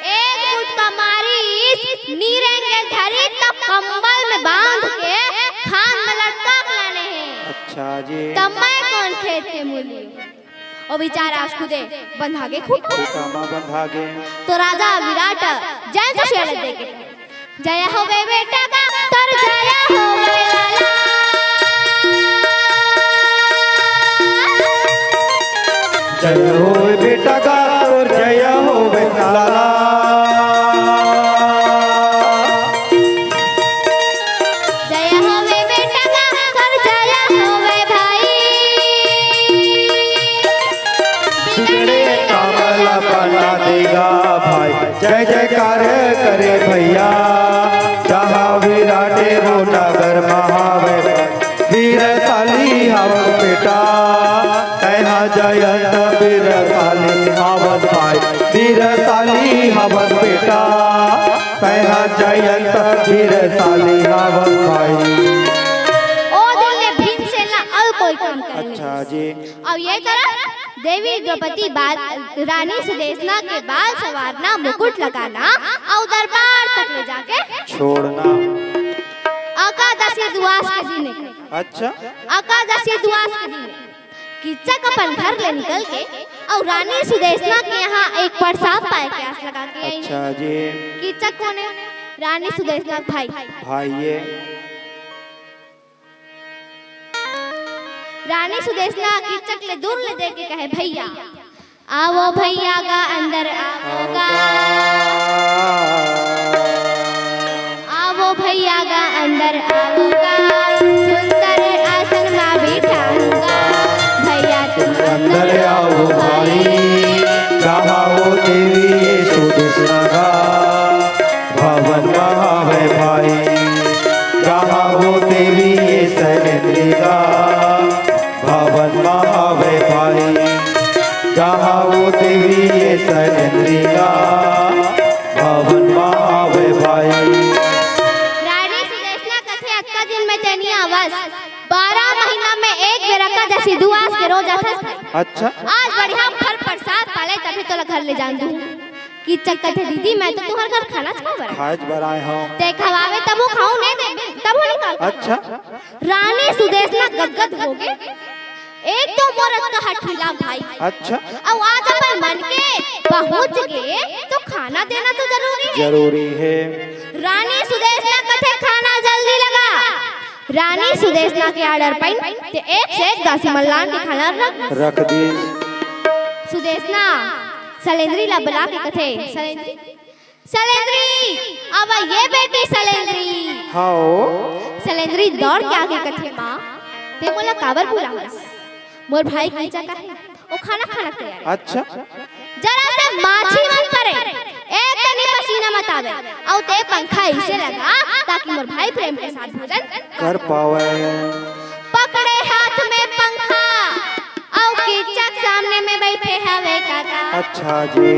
एक मुटका मारिस, नीरेंगे धरी त कंबल में बांध के खान में लटका के लाने हे। अच्छा जी। त मैं कोन खेत के मूली? ओ बिचारा आज खुदे बंधा गे खूंटा। खूंटा म बंधा गे। तो राजा विराट जयंत शेर ल देके, जय होवे बेटा का, तोर जय होवे लाला। जय होवे बेटा का, तोर जय होवे लाला। जय होवे बेटा का, तोर जय होवे भाई। बिगड़े काम ला बना देगा भाई। जय जयकार करे भैया, जहाँ विराटे वो नगर महावे। वीरशाली हवस बेटा, तैहा जयंत वीरशाली हवस भाई। वीरशाली हवस बेटा, तैहा जयंत वीरशाली हवस भाई। ओ दिन ले भीमसेन ला अउ कोई काम करे नइ। अच्छा जी। अउ ये तरफ देवी द्रौपदी बाल, रानी सुदेशना के बाल संवारना, मुकुट लगाना अउ दरबार तक ले जाके छोड़ना। एकादशी दुवास के दिन। अच्छा। एकादशी दुवास के दिन कीचक अपन घर ले निकल के अउ रानी सुदेशना के यहाँ एक प्रसाद पाए के आस लगा के आई। अच्छा जी। कीचक कोन हे? रानी सुदेशना भाई। भाई ये। रानी सुदेशना कीचक ले दूर ले देख के कहे, भैया, आवो भैया गा अंदर आवो गा। आवो भैया गा अंदर आवो गा। सुंदर आसन मा बिठाऊंगा। भैया तुम अंदर आओ भाई। कहा वो देवी ये सुदेशना गा। भवन महावे भाई। कहा वो देवी ये सैलेंद्री गा। भवन महावे भाई। कहा वो देवी ये सैलेंद्री गा। भवन महावे भाई। रानी सुदेशना कथे, अतका दिन में ते नइ आवस, बारह महीना में एक बेर एकादशी दुवास के रोज आथस। अच्छा। आज बढ़िया फल प्रसाद पाले, तभी तोला घर ले जान दूं। कीचक कथे, दीदी, मैं तो तुम्हार घर खाना खाए बर आए हंव। ते खवावे तभो खाहूं, नइ देबे तभो नइ खाहूं। अच्छा। रानी सुदेशना गदगद होगे। एक तो मोर अतका हठीला भाई। अच्छा। अउ आज अपन मन के पहुंच गे, तो खाना देना तो जरूरी हे। जरूरी हे। रानी सुदेशना कथे, खाना जल्दी लगा। रानी सुदेशना के order पाइन, ते एक से एक दासी मन ला आन के खाना रख। रख दीस। सुदेशना सैलेंद्री ला बला के कथे, सैलेंद्री, सैलेंद्री, अब ये बेटी सैलेंद्री। हाँ ओ। सैलेंद्री दौड़ के आके कथे, माँ, ते मोला काबर बुलावस? मोर भाई कीचक हे, ओ खाना खाना तैयार हे। अच्छा। जरा से माछी मत परे, एक कनी पसीना मत आवे, अउ ते पंखा अइसे लगा ताकि मोर भाई प्रेम के साथ भोजन कर पावे। पकड़े हाथ में पंखा, अउ कीचक सामने में बइठे हवे काका। अच्छा जी।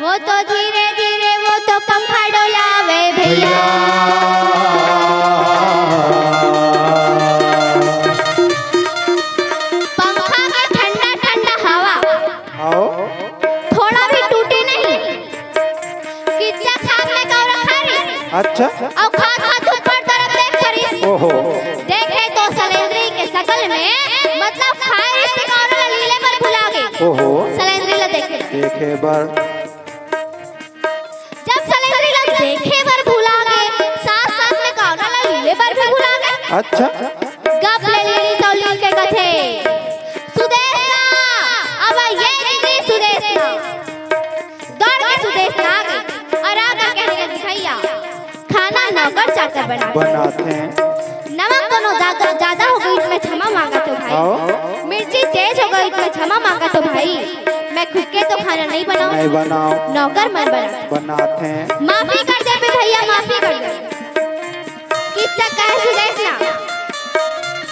वो तो धीरे धीरे वो तो पंखा डोलावे भैया। भैया। पंखा के ठंडा ठंडा हवा। आओ। थोड़ा भी टूटे नहीं। कीचक हाथ में कौरा खारिस। अच्छा। अउ खात खात ऊपर तरफ देख करिस। ओहो। देखे तो सैलेंद्री के शकल में, मतलब खाए रिस ते कौरा ला लीले बर भुला गे। ओहो। सैलेंद्री ला देखे। देखे बर। जब सैलेंद्री ला देखे बर भुला गे, साथ साथ में कौरा ला लीले बर भी भुला गे। अच्छा। गप ले लीली तौली के कथे, सुदेशना, अब ये लीली सुदेशना। दौड़ के सुदेशना आ गे अउ आके कहने लगी, भैया, खाना नौकर चाकर बनाथे। बनाथे। नमक कोनो जादा, जादा हो गई तो मैं क्षमा मांगत हों भाई। आओ। मिर्ची तेज हो गई तो मैं क्षमा मांगत हों भाई। मैं खुद के तो खाना नहीं बनाऊं। नहीं बनाओ। नौकर मन बनाथे। बनाथे। माफी कर दे बे भैया, माफी कर दे। कीचक कहे सुदेशना,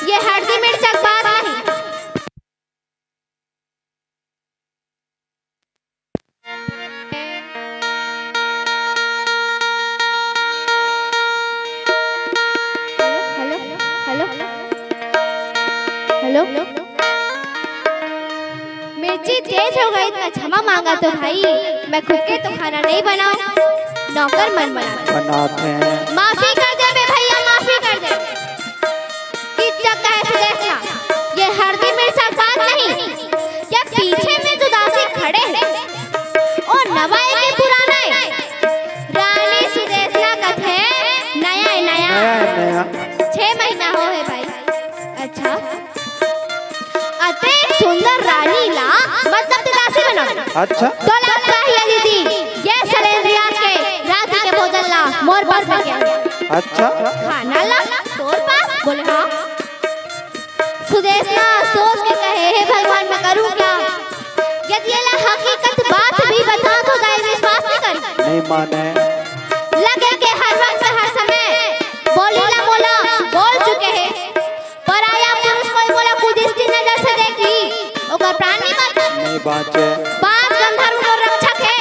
ये हरदी मिर्चा के बात नहीं। Hello, hello, hello, hello. मिर्ची तेज हो गई, मैं क्षमा मांगत हों भाई, मैं खुद के तो खाना नहीं बनाऊं, नौकर मन बनाथे। बनाथे। माफी कर दे बे भैया, माफी कर दे। कीचक कहे सुदेशना, ये हरदी मिर्चा के बात नहीं, अच्छा। तोला चाहिए दीदी, ये सलेंद्रिया के रात के भोजन ला मोर पास लेके आ। अच्छा। खाना ला तोर पास? बोले हाँ। सुदेशना सोच के कहे, हे भगवान, मैं करूँ क्या? यदि एला हकीकत बात भी बताओ तो दाई विश्वास नहीं करी। नहीं माने। लगे के हर वक्त हर समय बोली ला मोला बोल चुके हे। पराया पुरुष कोई मोला कुदृष्टि नजर से देखही, ओकर प्राण नहीं बाँचे। नहीं बाँचे। पाँच गंधर्व मोर रक्षक हे,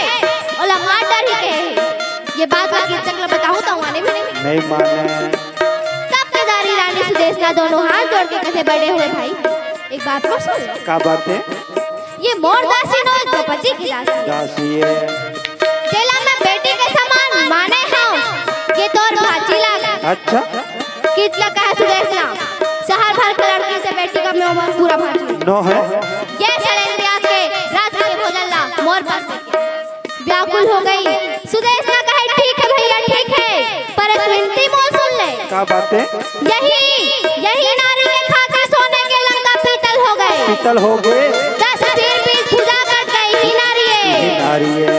ओला मार डरही के हे। ये बात ला किचक ला बताहूँ तो माने भी नहीं। नहीं माने। तब केदारी रानी सुदेशना दोनों हाथ जोड़ के कथे, बड़े हुए भाई, एक बात मोर सुन लो। का बात हे? ये मोर दासी नोहे, द्रौपदी के दासी। दासी हे। जेला मैं बेटी के समान माने हूँ, ये तोर भांची लागे। अच्छा। किचक कहे सुदेशना, शहर भर के लड़की से बेटी का मोह पूरा भांची। नोहे। ये सलेंद्रिया के रात के भोजन ला मोर पास लेके। व्याकुल हो गई। सुदेशना कहे, ठीक है भैया, ठीक है, पर एक विनती मोर सुन ले। का बात हे? यही, यही नारी के खातिर सोने के लंका पीतल हो गए। पीतल हो गए। दस सिर बीस भुजा कट गई ही नारी हे। ही नारी हे।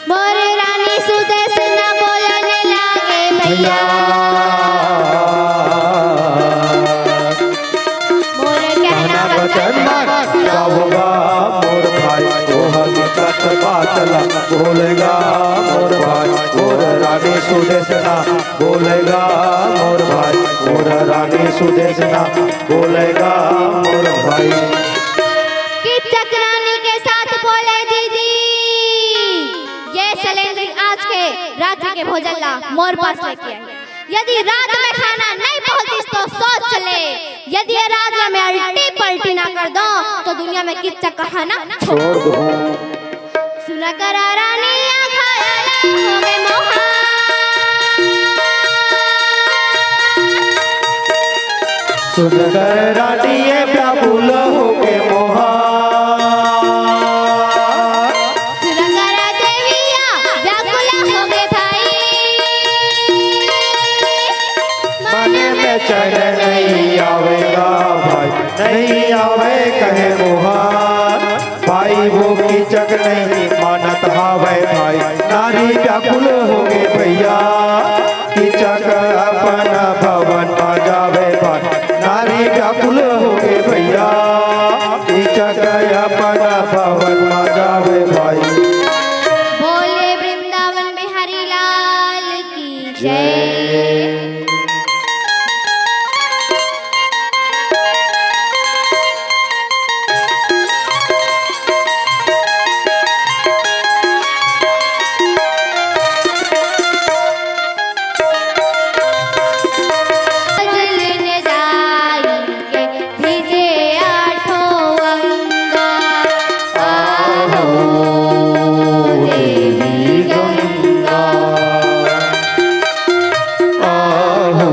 मोर रानी सुदेशना बोलने लागे भैया। भैया। मोर कहना कहना वचन वचन मत मत जाऊंगा मोर भाई, वो हकीकत बात ला बोलेगा मोर भाई, मोर रानी सुदेशना बोलेगा मोर भाई, मोर रानी सुदेशना बोलेगा मोर भाई। किचक रानी के साथ बोले, दीदी, ये सलेंद्री आज के रात्रि के भोजन ला मोर पास लेके आई। यदि रात में खाना नहीं पहुंचिस तो सोच ले, यदि ये रात ला मैं अल्टी पल्टी ना कर दो तो दुनिया में किचक कहाना छोड़ दो। सुन कर रानी आँखा लाल हो गए मोहा। सुन कर रानी ये व्याकुल हो गए मोहा। सुन कर देविया व्याकुल हो गए भाई। मन में चैन नहीं आवेगा भाई, नहीं आवे कहे मोहा। भाई वो किचक नहीं मानत हावय भाई, नारी व्याकुल हो गए भैया। किचक अपन भवन मा जावे भाई, नारी व्याकुल हो गए भैया। किचक अपन भवन मा जावे भाई। बोले वृंदावन बिहारी लाल की जय। जय। भजन जाई के भिजे आठों अंगा। आहो देवी गंगा, आहो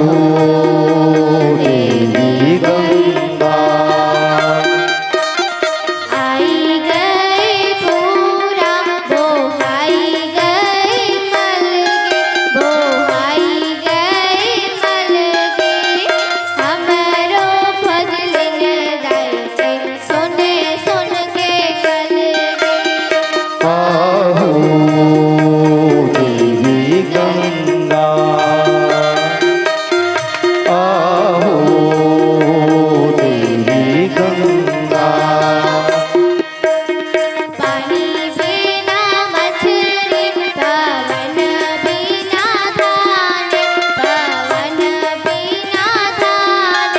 देवी गंगा। आई गई पूरा बोहाई गई मलगे, बोहाई गई मलगे, हमरो फजलिन दाई के सुन सुन के कलगे। आहो देवी गंगा, आहो देवी गंगा। पानी बिना मछरी, पवन बिना धान, पवन बिना धान,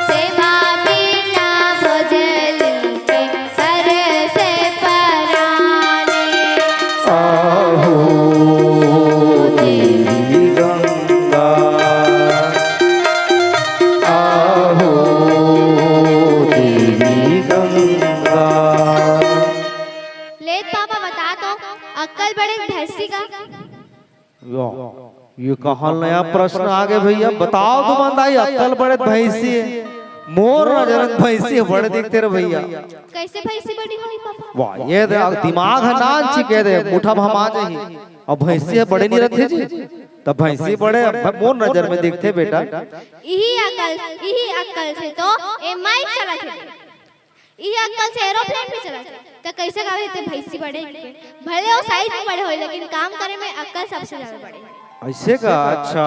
सेवा बिना भोजली के तरसे परान। आहो देवी गंगा, आहो देवी गंगा। ले पापा, बता तो, अक्कल बड़े भैंसी का? यो, ये कहाँ नया प्रश्न आ गए भैया? बताओ तो मंदाई, अक्कल बड़े भैंसी हे। मोर नजर में भैंसी बड़े दिखते रे भैया। कैसे भैंसी बड़ी होई पापा? वाह, ये दे, दिमाग हे नान चिके दे, मुठा भमा जाही। अब भैंसी हे बड़े नहीं रहते जी, तब भैंसी बड़े अब मोर नजर में दिखते बेटा। इही अकल, इही अकल से तो ए माइक चलत हे। ये अक्कल से एरोप्लेन भी चला जाए। तो कैसे कहे थे भैंसी बड़े के? भले वो साइज में बड़े होए, लेकिन काम करे में अक्कल सबसे ज्यादा बड़े है। ऐसे का? अच्छा,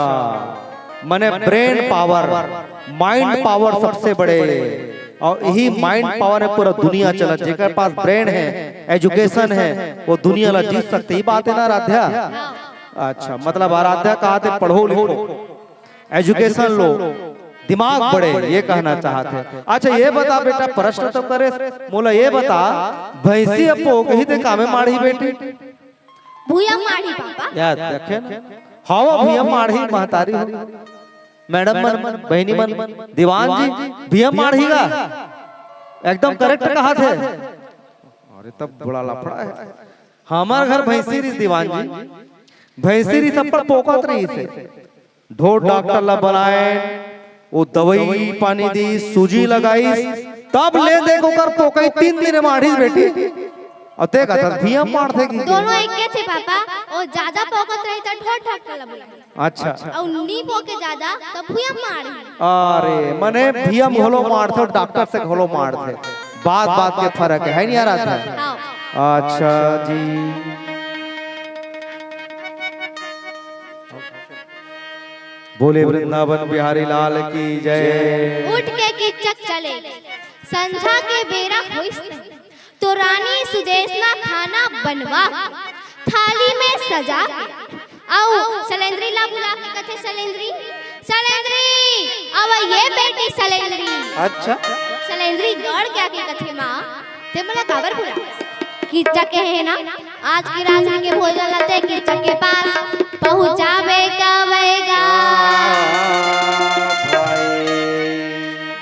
मने ब्रेन पावर, माइंड पावर सबसे बड़े। और यही माइंड पावर में पूरा दुनिया चलत। जेकर पास ब्रेन है, एजुकेशन है, वो दुनिया ला जीत सकते। ये बात है ना, आराध्या? हाँ। अच्छा, मतलब आराध्या कहा थे, पढ़ो लिखो, एजुकेशन लो, दिमाग बढ़े, ये कहना चाहत हे। अच्छा, ये बता बेटा, प्रश्न तो करे, मोला ये बता, भैंसी अब पोकही ते कामे माढ़ी बेटी? भूया माढ़ी पापा। यार देखे ना, हवा भूया माढ़ी महतारी हो। मैडम मन, बहिनी मन, दीवान जी, भूया माढ़ी गा, एकदम करेक्ट कहा थे। अरे तब बड़ा लफड़ा है। हमार घर भैंसी रिस दीवान जी, भैंसी रिस अपन पोकत रहिस हे। ढोर डॉक्टर ला बलाएन, वो दवाई पानी दीस, सूजी लगाइस, तब ले देख ओकर पोकई तीन दिन माढ़िस बेटी। अउ ते कहत भूया माढ़थे कि दोनों एके थे पापा, वो ज्यादा पोकत रही त ढोर डॉक्टर ला बुलाए। अच्छा। अउ नी पोके ज्यादा त भूया माढ़ी। अरे मने भूया घलो माढ़थे, डॉक्टर से घलो माढ़थे, बात बात के फर्क है, है नहीं यार? हाँ। अच्छा जी। बोले वृंदावन बिहारी लाल की जय। उठ के किच्चक चले, संझा के बेरा होइस, तो रानी सुदेशना खाना बनवा के, थाली में सजा के, अउ सलेंद्री ला बुला के कथे, "सलेंद्री, सलेंद्री, अव ये बेटी सलेंद्री।" अच्छा। सलेंद्री दौड़ के आके कथे, "माँ, ते मोला काबर बुला?" किच्चक हे ना, आज के रात्रि के भोजन ला ते किच्चक के पास पहुँचाबे का वेगा।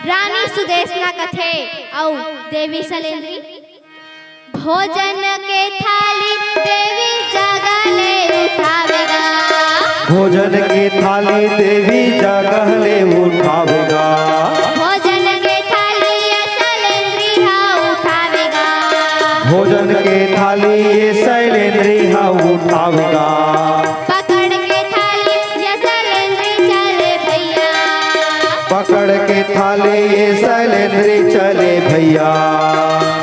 रानी सुदेशना कथे अउ देवी सलेंद्री, भोजन के थाली देवी जगह ले उठावेगा। भोजन के थाली देवी जगह ले उठावेगा। भोजन के थाली ये सलेंद्री हा उठावेगा। भोजन के थाली ये सलेंद्री हा उठावेगा। पकड़ के थाली ये सलेंद्री चले भैया। पकड़ के थाली ये सलेंद्री चले भैया।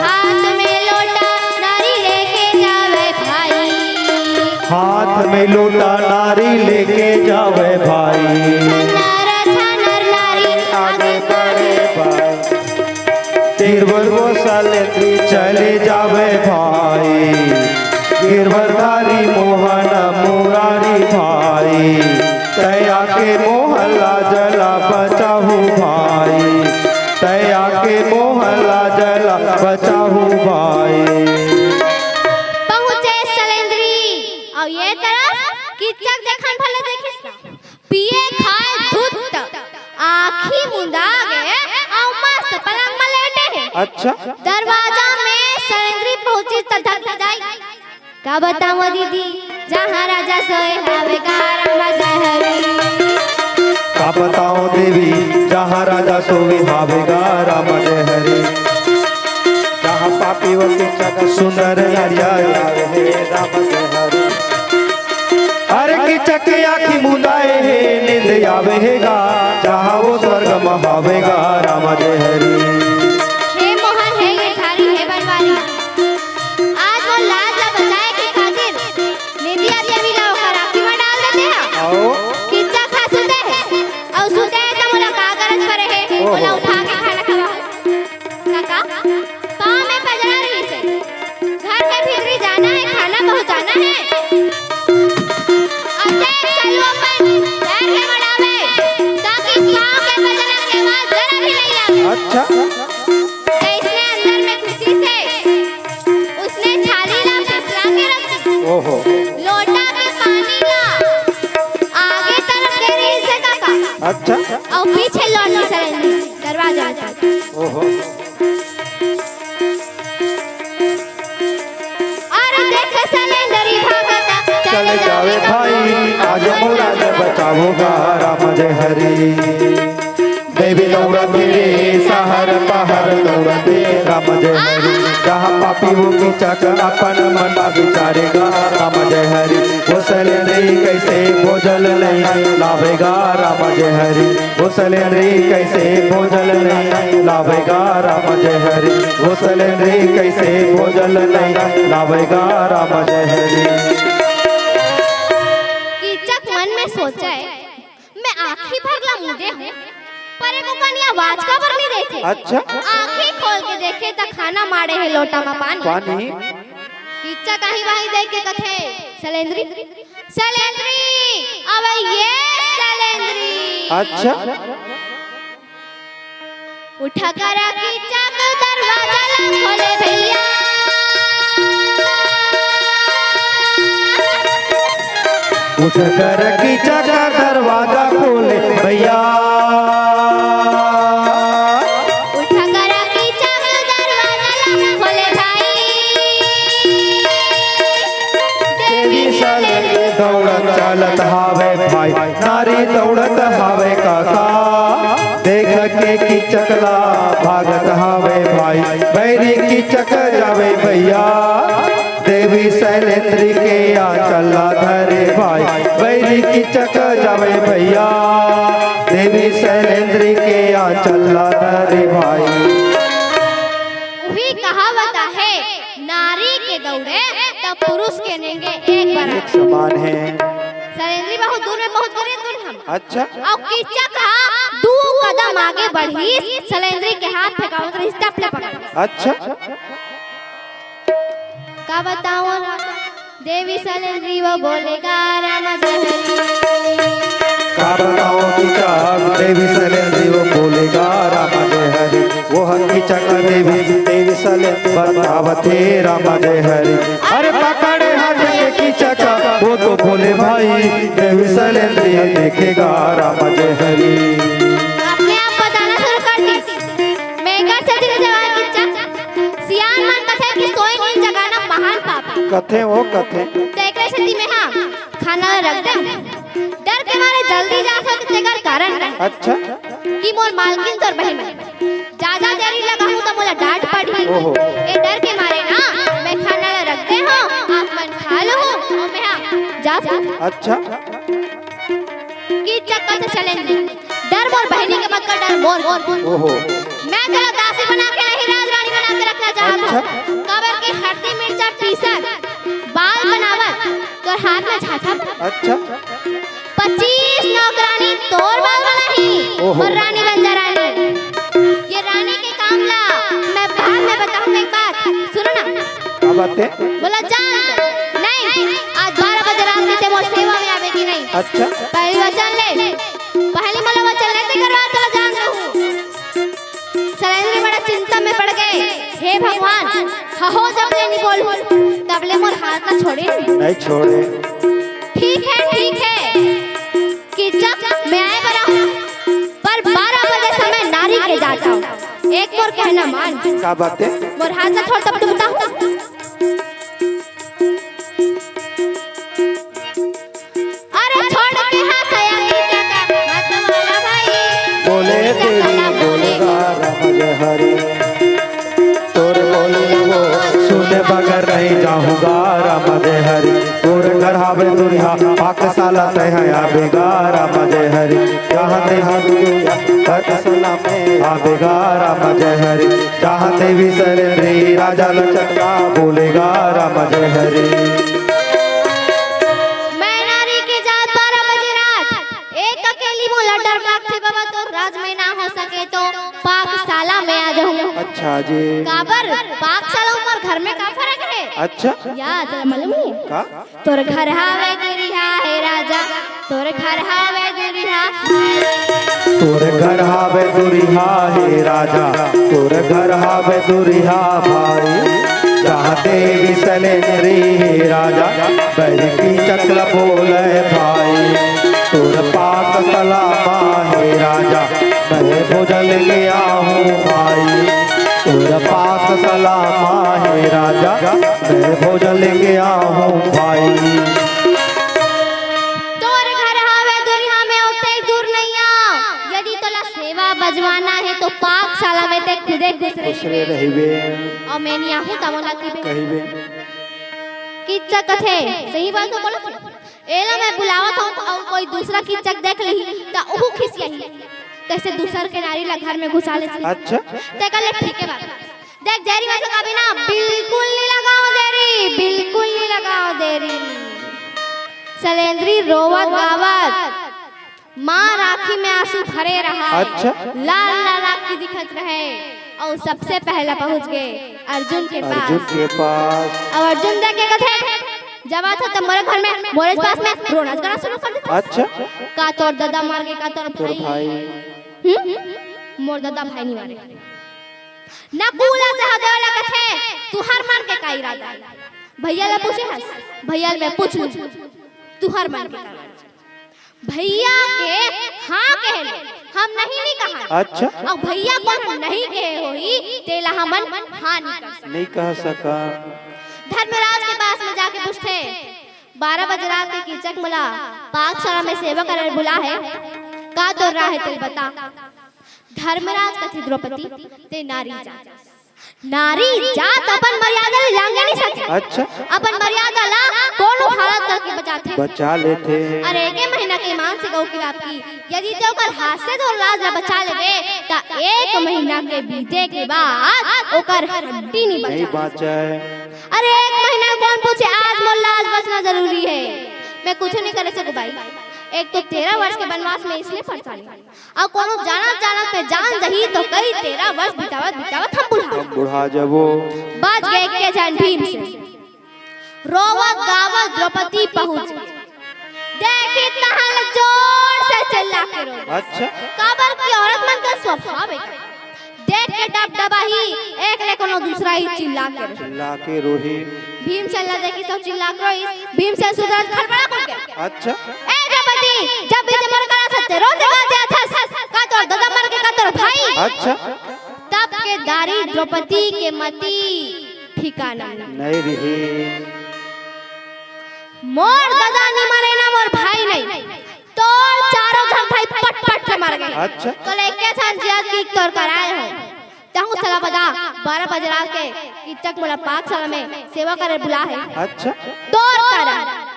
हाथ में लोटा नारी लेके जावे भाई। हाथ में लोटा नारी लेके जावे भाई। छानर छानर नारी आगे बढ़े भाई। गिरवर वो सलेंद्री चले जावे भाई। गिरवरधारी मोहन मुरारी भाई। तया के मोहल्ला जला बचाहू भाई। तया के मोहल्ला जला बचाहू भाई। पहुँचे सलेंद्री, अउ ये तरफ किच्चक देखन भले देखिस ना। पिए खाए दूध त आँखी मुंदा गे अउ मस्त पलंग म लेटे हे। अच्छा। दरवाजा में सलेंद्री पहुँची त धक धक जाई। का बतावं दीदी, जहाँ राजा सोए हावे गा राम जय हरी। का बतावं देवी, जहाँ राजा सोए हावे गा राम जय हरी। जहाँ पापी व किच्चक सुंदर नारिया आवे हे राम जय हरी। अरे किच्चक के आँखी मुंदाए हे, नींद आवे हे गा, जहाँ वो स्वर्ग म हावे गा राम जय हरी। हे मोहन, हे गिरधारी, हे बनवारी, आज वो लाज ला बचाए के खातिर निंदिया देवी ला ओकर आँखी म डाल देते हव। अउ? किच्चक हा सुते हे, अउ सुते हे त मोला का गरज परे हे, ओहो। ओला उठा के खाना खवा। काका, पाँव में पजरा रहिस हे, घर के भीतरी जाना हे, खाना पहुँचाना हे। अउ देख सालू अपन पैर के मड़ावे, ताकि पाँव के पजरा के आवाज जरा भी नहीं आवे। अच्छा। जइसने अंदर में घुसिस हे, उसने थाली ला फिसला के रख दीस। ओहो। लोटा के पानी ला आगे तरफ गिरिस हे काका। अच्छा। अउ पीछे लौट के सलेंद्री दरवाजा। ओहो। अरे देख सलेंद्री भागता चले जावे भाई, आज मोला ले बचावो गा राम जय हरी। देवी दौड़त रे, सहर पहर दौड़त रे, राम जय हरि। जहाँ पापी वो कीचक अपन मन मा विचारेगा, राम जय हरि। वो सैलेंद्री कैसे भोजन नहीं लावेगा, राम जय हरि। वो सैलेंद्री कैसे भोजन नहीं लावेगा, राम जय हरि। वो सैलेंद्री कैसे भोजन नहीं लावेगा, राम जय हरि। कीचक मन में सोचय, मैं आँखी भर ला मुदे हूँ, पर एको कनिया आवाज काबर नहीं देथे? अच्छा। आँखी खोल के देखे त खाना माड़े हे लोटा मा पानी। पानी। कीचक आही बाही देख के कथे, सैलेंद्री, सैलेंद्री, अबे ये सैलेंद्री। अच्छा। उठा करा कीचक दरवाजा ला खोले भैया। उठा करा कीचक दरवाजा खोले भैया। उठा करा कीचक दरवाजा ला खोले भाई। देवी सैलेंद्री दौड़त चलत हावे भाई, नारी दौड़त हावे काका। देख के कीचक ला भागत हावे भाई, बैरी कीचक जावे भैया। देवी सैलेंद्री के आंचल ला धरे भाई, बैरी कीचक जावे भैया। देवी सैलेंद्री के आंचल ला धरे भाई। उही कहावत आहे, नारी के दौड़े त पुरुष के नेंगे एक बराबर। एक समान हे। सैलेंद्री बहुत दूर में पहुंच गे, दूर हम। अच्छा। अउ कीचक हा दू कदम आगे बढ़िस, सैलेंद्री के हाथ फेंकावत रहिस, टप ले पकड़। अच्छा। का बताओ ना, देवी सैलेंद्री वो बोलेगा राम जय हरि। का बताओ कीचक, देवी सैलेंद्री वो बोलेगा राम जय हरि। वो ह कीचक देवी, देवी सैलेंद्री बतावत हे राम जय हरि। अरे पकड़े हाथ में कीचक, वो तो बोले भाई, देवी सैलेंद्री देखेगा राम जय हरि। अपने आप बताना शुरू कर दी। मैं कर से दिन जवान कीचक। सियान मन कथे कि सोए नींद जगाना महान पाप हे। कथे वो, कथे। त एकरे सेती में हा खाना रख दे। डर के मारे जल्दी जात हों, तेकर कारण का हे। अच्छा। कि मोर मालकिन तोर बहिन हे। ज्यादा देरी लगाहूं त मोला डांट पड़ही। ओहो। ए डर के मारे ना मैं खाना ला रख दे हों, आप मन खा लो हों अउ मैं हा जात हों। अच्छा। कीचक कथे सैलेंद्री, डर मोर बहिनी के मत कर, डर मोर। ओहो। मैं तोला दासी बना के नहीं, राजरानी बना के रखना चाहत हों। अच्छा। काबर के हरदी मिर्चा पीसत, बाल बनावत, तोर हाथ में झांटा बना। अच्छा। पच्चीस नौकरानी तोर बाल बनाही, ओहो। मोर रानी बन जा रानी। ये रानी के काम ला मैं बाद में बताहूं, एक बात सुनो ना। का बात हे? बोला जान, नहीं, आज बारह बजे रात के ते मोर सेवा में आबे कि नहीं? अच्छा। पहली वचन ले, पहली मोला वचन ले, तेकर बाद तोला जान दूं। सैलेंद्री बड़ा चिंता में पड़ गे। हे भगवान, हहो जब ले नहीं बोलूं, तब ले मोर हाथ ना छोड़े। नहीं छोड़े। ठीक हे, ठीक हे, कीचक मैं आए बर आहूं, पर बारह बजे समय नारी के जात हों। एक मोर कहना मान। का बात हे? मोर हाथ ना छोड़, तब तो बताहूं। अरे छोड़ के हाथ आया की क्या कर, हाथ वाला भाई। बोले तेरी बोलेगा राम जय हरि। तोर बोले वो सुने बगैर नहीं जाहूंगा राम जय हरि। तोर घर हावे दुरिहा, पाकशाला तैं हा आबेगा राम जय हरि। जहाँ देवी पाकशाला में आबेगा राम जय हरि। जहाँ देवी सैलेंद्री राजा लचकला बोलेगा राम जय हरि। मैं नारी के जात बारह बजे रात, एक अकेली मोला डर लागथे बाबा, तोर राज में ना हो सके तो पाकशाला में आ जाहूं। अच्छा जी। काबर? पाकशाला अउ मोर घर में का फरक हे? अच्छा। या तोला मालूम नहीं? का? तोर घर हावे दुरिहा हे राजा, तोर घर हावे दुरिहा। तोर घर हावे दुरिहा हे राजा, तोर घर हावे दुरिहा भाई। जहाँ देवी सैलेंद्री हे राजा, बैरी कीचक ला बोले भाई। तोर पाकशाला मा हे राजा, मैं भोजन लेके आहूं भाई। तोर पाकशाला मा हे राजा, मैं भोजन लेके आहूं भाई। तोर घर हावे दुरिहा, मैं ओतई दूर नइ आंव। यदि तोला सेवा बजवाना हे तो पाकशाला में ते खुदे खुसरे खुसरे रहिबे। अउ मैं नइ आहूं त मोला कहिबे। कहिबे। किच्चक कथे, सही बात तो बोलत हे। एला मैं बुलावत हूं अउ कोई दूसरा किच्चक देख लिही त ओहू खिसियाही। कइसे दूसर के नारी ला घर में घुसा लेथे। अच्छा। ते कहे ले ठीक हे बाबा। देख, जेरी मत लगाबे ना, बिल्कुल नइ लगावं देरी, बिल्कुल नइ लगावं देरी। सलेंदरी रोवत गावत माँ राखी में आंसू भरे रहा हे। अच्छा। लाल लाल आंखी दिखत रहे अउ सबसे पहला पहुंच गे अर्जुन के पास। अर्जुन के पास। अउ अर्जुन देख के कथे, "जब आथस त मोरे घर में, मोरे पास में रोना गाना शुरू कर देथस।" अच्छा। का तोर ददा मर गे, का तोर तोर भाई? भाई। हम्म? मोर ददा भाई नइ मरे। नकुल सहदेव ला कथे, "तुंहर मन के का इरादा हे?" भइया ला पूछे हस, भइया ला मैं पूछ लूं, "तुंहर मन के का इरादा हे?" भइया के हाँ कहे ले, हम नहीं नइ कहन। अच्छा। अउ भइया कोन नहीं कहे होही, तेला हमन हाँ नइ कर सकन। नइ कह सकन। धर्मराज के पास में जाके पूछथे, "बारह बजे रात के किच्चक मोला पाकशाला में सेवा करे बुला हे, का तोर राय हे तेला बता।" धर्मराज कथे, "द्रौपदी, ते नारी जात, नारी जात अपन मर्यादा ला लांघे नइ सकय।" अच्छा। अपन मर्यादा ला कोनो हालत करके बचाथे। बचा लेथे। अरे, एके महीना के मांस के गऊ की लाभ की, यदि ते ओकर हाथ से तोर लाज ला बचा लेबे, त एक महीना के बीते के बाद ओकर हड्डी नइ नइ बचा। बांचय। अरे, एक महीना कोन पूछे, आज मोर लाज बचना जरूरी हे। मैं कुछू नइ करे सकूं भाई। एक तो तेरह वर्ष के बनवास में इसने परेशानी हे। अउ कोनो जानत जानत में जान जाही त कही तेरह वर्ष बितावत बितावत हम बुढ़ा हम बुढ़ा जाबो। बच गे एके झन भीमसेन। रोवत गावत द्रौपदी पहुंच गे। देखिस तहां ले जोर से चिल्ला के रो। अच्छा। काबर कि औरत मन के स्वभाव हे। देख के डबडबाही, एक ले कोनो दूसरा ही चिल्ला के रो। चिल्ला के रोही। भीमसेन ला देखिस त चिल्ला के रोइस। भीमसेन सुधरत खड़बड़ा कर गे। अच्छा। ए द्रौपदी, जब भी ते मोर करा सकते, रोते गाते अथस, का तोर ददा मर गे, का तोर भाई? अच्छा। तब के दारी द्रौपदी के मति ठिकाना नइ। नइ रिही। मोर ददा नइ मरे ना, मोर भाई नइ। तोर चारों झन भाई पट पट के मर गे। अच्छा। तो लेके झन जियत की तोर कराए हो। तहूं चला बता, बारह बजे रात के किच्चक मोला पाकशाला में सेवा करे बुला हे। अच्छा। तोर करा।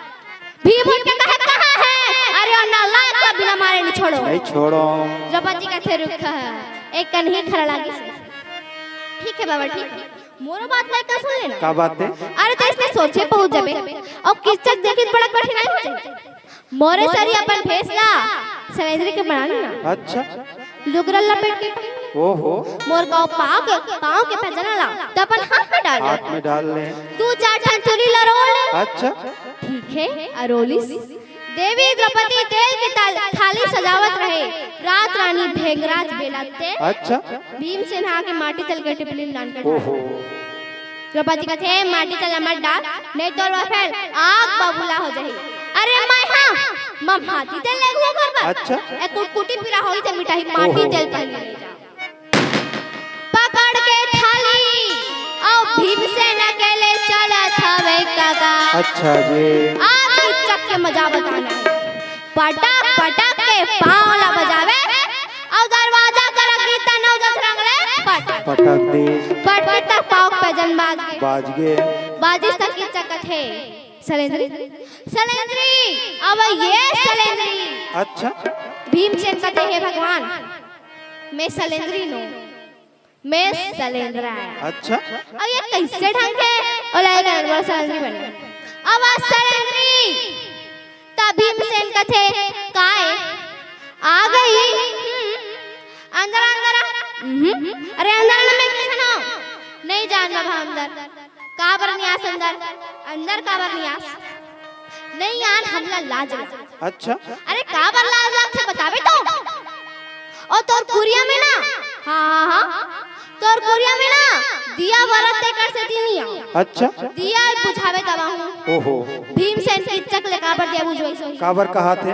भीम उठ के कहे, "कहां हे?" अरे, ओ नालायक ला बिना मारे नइ छोड़ों। नइ छोड़ों। द्रौपदी कथे, "रुक, एक कन ही खरा लागिस।" "ठीक हे बाबा, ठीक हे। मोरो बात ला एक कन सुन लेना।" का बात हे? अरे, ते इसने सोचे पहुंच जाबे। अउ किच्चक देखिस बड़ा कठिनाई हो जाही। मोरे सरी अपन भेस ला सलेंदरी के बना लेना। अच्छा। लुगरा लपेट के पहन ले। ओहो। मोर गाँव पाँव के, पाँव के पैजन ला त अपन हाथ में डाल ले। हाथ में डाल ले। दू चार ठन चूरी ला रोल ले। अच्छा। ठीक हे, अरोलिस। देवी द्रौपदी तेल के ताल-, थाली सजावत रहे। रात रानी भेंगराज बेला ते। अच्छा। भीमसेन हा के माटी तेल के टिपली लान के ओहो। द्रौपदी कथे, "माटी तेल मत डाल, नहीं तोर बर फेर आग बबूला हो जाही।" अरे मैं हा, मैं माटी तेल लेगहूं ओकर बर। अच्छा। ए कुटकुटी पीरा होही ते मिटाही, माटी ओहो। तेल पहले ले जा। पकड़ के थाली, अउ भीमसेन अकेले चलत हवे कका। अच्छा जी। आज किच्चक के मजा बताना हे। पटक पटक के पाँव ला बजावे, अउ दरवाजा करा गीता नव दस रंग ले पटक। पटक दे। पटकी तक पाँव के पैजन बाज गे। बाज गे। बाजिस त किच्चक कथे, "सलेंदरी, सलेंदरी, अब ये सलेंदरी।" अच्छा। भीमसेन कथे, "हे भगवान, मैं सलेंदरी नों।" मैं सलेंदरा आय। अच्छा। अब ये कइसे ढंग के ओला एक नंबर सलेंदरी बनना। अब आज सलेंदरी, त भीमसेन कथे, "काय? आ गई? हम्म। अंदर, अंदर आ।" हम्म। "अरे अंदर ना, मैं कइसे ना? नहीं जान बाबा अंदर।" "काबर नइ आस अंदर? अंदर काबर नइ आस?" "नइ आन, हमला लाज लगे।" अच्छा। "अरे काबर लाज लगथे बताबे तो?" "ओ तोर कुरिया में ना।" "हाँ, हाँ, हाँ।" "तोर कुरिया में ना दिया बरत तेकर सेती नइ आन।" अच्छा। "दिया बुझावे तब आहूं।" ओहो। भीमसेन किच्चक ले काबर दिया बुझवाइस होही? काबर कहाथे?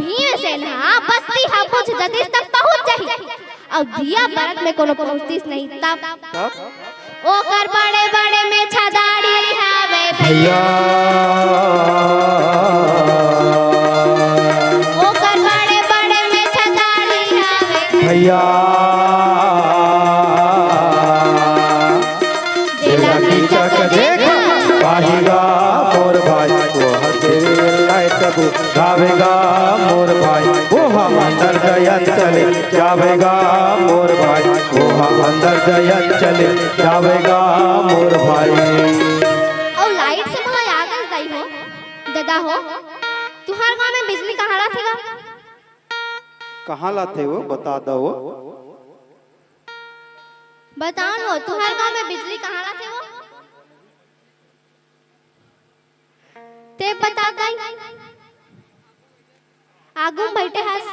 भीमसेन हा बत्ती हा बुझ जतिस तब पहुंच जाही। अउ दिया बरत में कोनो पहुंचतिस नहीं तब। तब? ओकर बड़े बड़े मेछा दाढ़ी हावे भैया। भैया। ओकर बड़े बड़े मेछा दाढ़ी हावे। भैया। या, जेला कीचक देख पाही गा मोर भाई, वो हर तेरे लायक तबू गावेगा मोर भाई, वो हम अंदर जयत चले जावेगा मोर भाई, वो हम अंदर जयत चले जावेगा मोर भाई। अउ लाइट से मोला याद आ गई हो, ददा हो, तुहार गांव में बिजली कहाँ रहथे गा? कहाँ लाथे वो? बता दो। बताओ नो, तुहार गांव में बिजली कहाँ लाथे वो? ते बता दई। आगू में बैठे हस।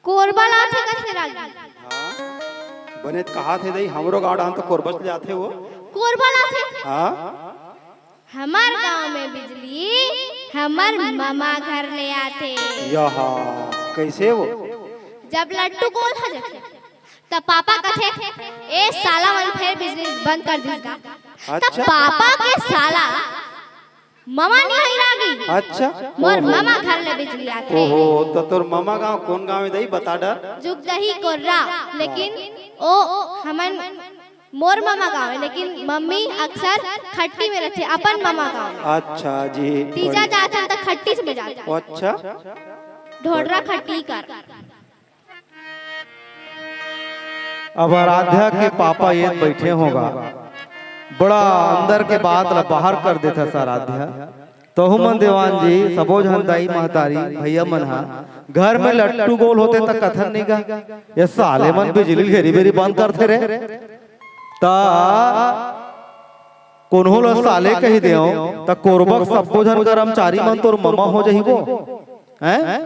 कोरबा लाथे कथे रागी। हाँ, बने त कहाथे दई, हमरो गांव डाहन तो कोरबा ले आथे वो। कोरबा लाथे। हाँ। हमर गांव में बिजली हमर ममा घर ले आथे। यहा, कैसे वो? जब लट्टू गोल हो जाथे, त पापा कथे, "ए साला मन फेर बिजली बंद कर दिस गा।" त अच्छा। पापा के साला ममा नहीं है रागी। अच्छा। मोर ओहो। ममा घर ले बिजली आथे। ओहो, त तोर ममा गांव कौन गांव है दई, बता डर? जुगदही कोर्रा, लेकिन ओ हमन मोर ममा गांव है, लेकिन मम्मी अक्सर खट्टी में रहथे, अपन ममा गांव में। अच्छा जी। तीजा जाथन त खट्टी में जाथन। अच्छा। ढोडरा खट्टी कर। अब आराध्या के पापा ये बैठे होगा, बड़ा अंदर के बात ला बाहर कर देथस आराध्या। तहु मन देवान जी, सबो झन दाई महतारी भैया मन हा, घर में लट्टू गोल होथे त कथन नहीं गा, ये साले मन बिजली घेरी बेरी बंद करथे रे। त कोनो ल साले कहि देव, त कोरबा के सब्बो झन कर्मचारी मन तोर ममा हो जही वो। हैं?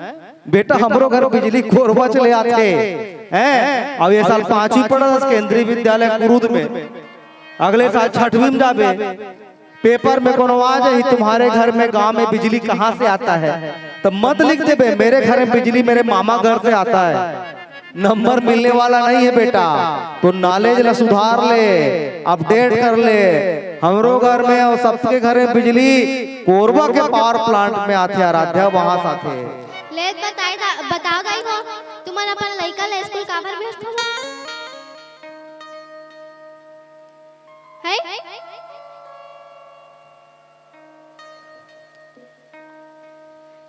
बेटा, हमरो घर बिजली कोरबा चले आथे। हैं? अब ये साल पांचवी पढ़स केंद्रीय विद्यालय कुरुद में। अगले साल छठवीं में जाबे। पेपर में कोनो आ जाही, "तुम्हारे घर में, गांव में बिजली कहाँ से आता है?" त मत लिख देबे, "मेरे घर में बिजली मेरे मामा घर से आता है।" नंबर मिलने वाला नहीं है बेटा, तो नॉलेज ला सुधार ले, अपडेट कर ले। हमरो घर में अउ सबके घर में बिजली कोरबा के पावर प्लांट में आथे, आराध्या वहां से आथे। ले बताई दा-, बताओ दाई हो, तुमन अपन लइका ला स्कूल काबर भेजथो? हैं?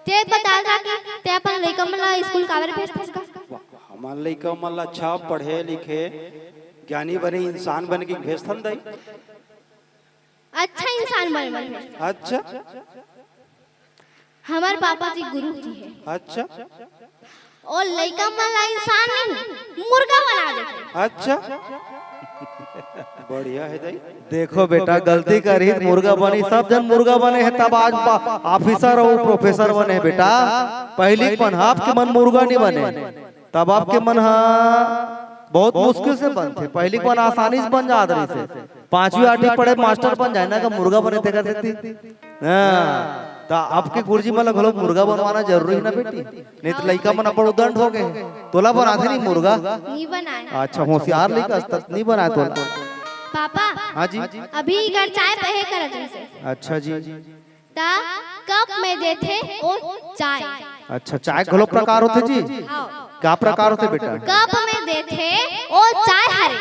ते बता दा कि ते अपन लइका मन ला स्कूल काबर भेजथस का? हमन लइका मन ला अच्छा पढ़े लिखे, ज्ञानी बने, इंसान बने के भेजथन दाई। अच्छा इंसान बने बर भेजथन। अच्छा। हमर पापा जी गुरु जी हे। अच्छा। ओ लइका मन ला इंसान नहीं, मुर्गा बना देथे। अच्छा। बढ़िया है दाई। देखो बेटा, गलती करही त मुर्गा बनी, सब झन मुर्गा बने हे, तब आज पा-, ऑफिसर अउ प्रोफेसर बने हे बेटा। पहिली के मन, अब के मन मुर्गा नहीं बने, तब अब के मन हा बहुत मुश्किल से बनथे। पहिली के मन आसानी से बन जात रहिसे, पांचवी आठवीं पढ़े मास्टर बन जाए ना, का मुर्गा बने तेकर सेती। हाँ, त अब के गुरुजी मन ला घलो मुर्गा बनवाना जरूरी हे ना बेटी, नहीं त लइका मन अपन उदंड हो गे। तोला बनाथे नहीं मुर्गा? नहीं बनाए। अच्छा, होशियार लइका अस त नहीं बनाए तोला। पापा, हाँ जी। अभी इकर चाय पहे करत रहिसे। अच्छा जी। त कप में देथे ओ चाय। अच्छा, चाय घलो प्रकार होथे जी? हाँ। का प्रकार होथे बेटा? कप में देथे ओ चाय हरे।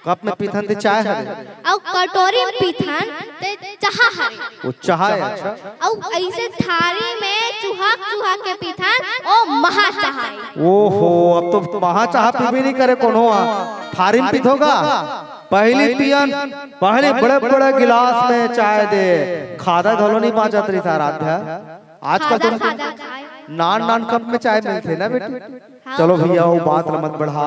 कप में पीथन ते चाय हरे। अउ कटोरी में पीथन ते चाहा हरे। वो चाहा है, अच्छा। अउ ऐसे थारी में चुहा चुहा के पीथन, ओ महा चाहा है। ओहो, अब तो महा चाहा पीबे नहीं करे कोनो हा। थारी में पीथो गा? पहिली पियन, पहिली बड़े बड़े गिलास में चाय दे, खादा घलो नहीं बांचत रहिस आराध्या। आजकल तो खादा, खादा खाए। नान नान कप में चाय मिलथे ना बेटी। हाँ। चलो भैया, वो बात ला मत बढ़ा,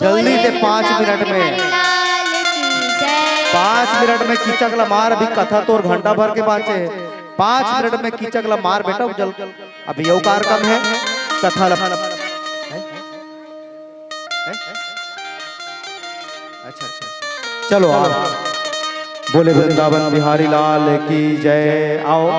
जल्दी से पांच मिनट में, बिहारी लाल की जय। पांच मिनट में कीचक ला मार, अभी कथा तोर घंटा भर के बांचे हे। पांच मिनट में कीचक ला मार बेटा, जल, अभी यो कार्यक्रम है, कथा ला, है? है? अच्छा, अच्छा, अच्छा। चलो, आओ। बोले वृंदावन बिहारी लाल की जय। आओ।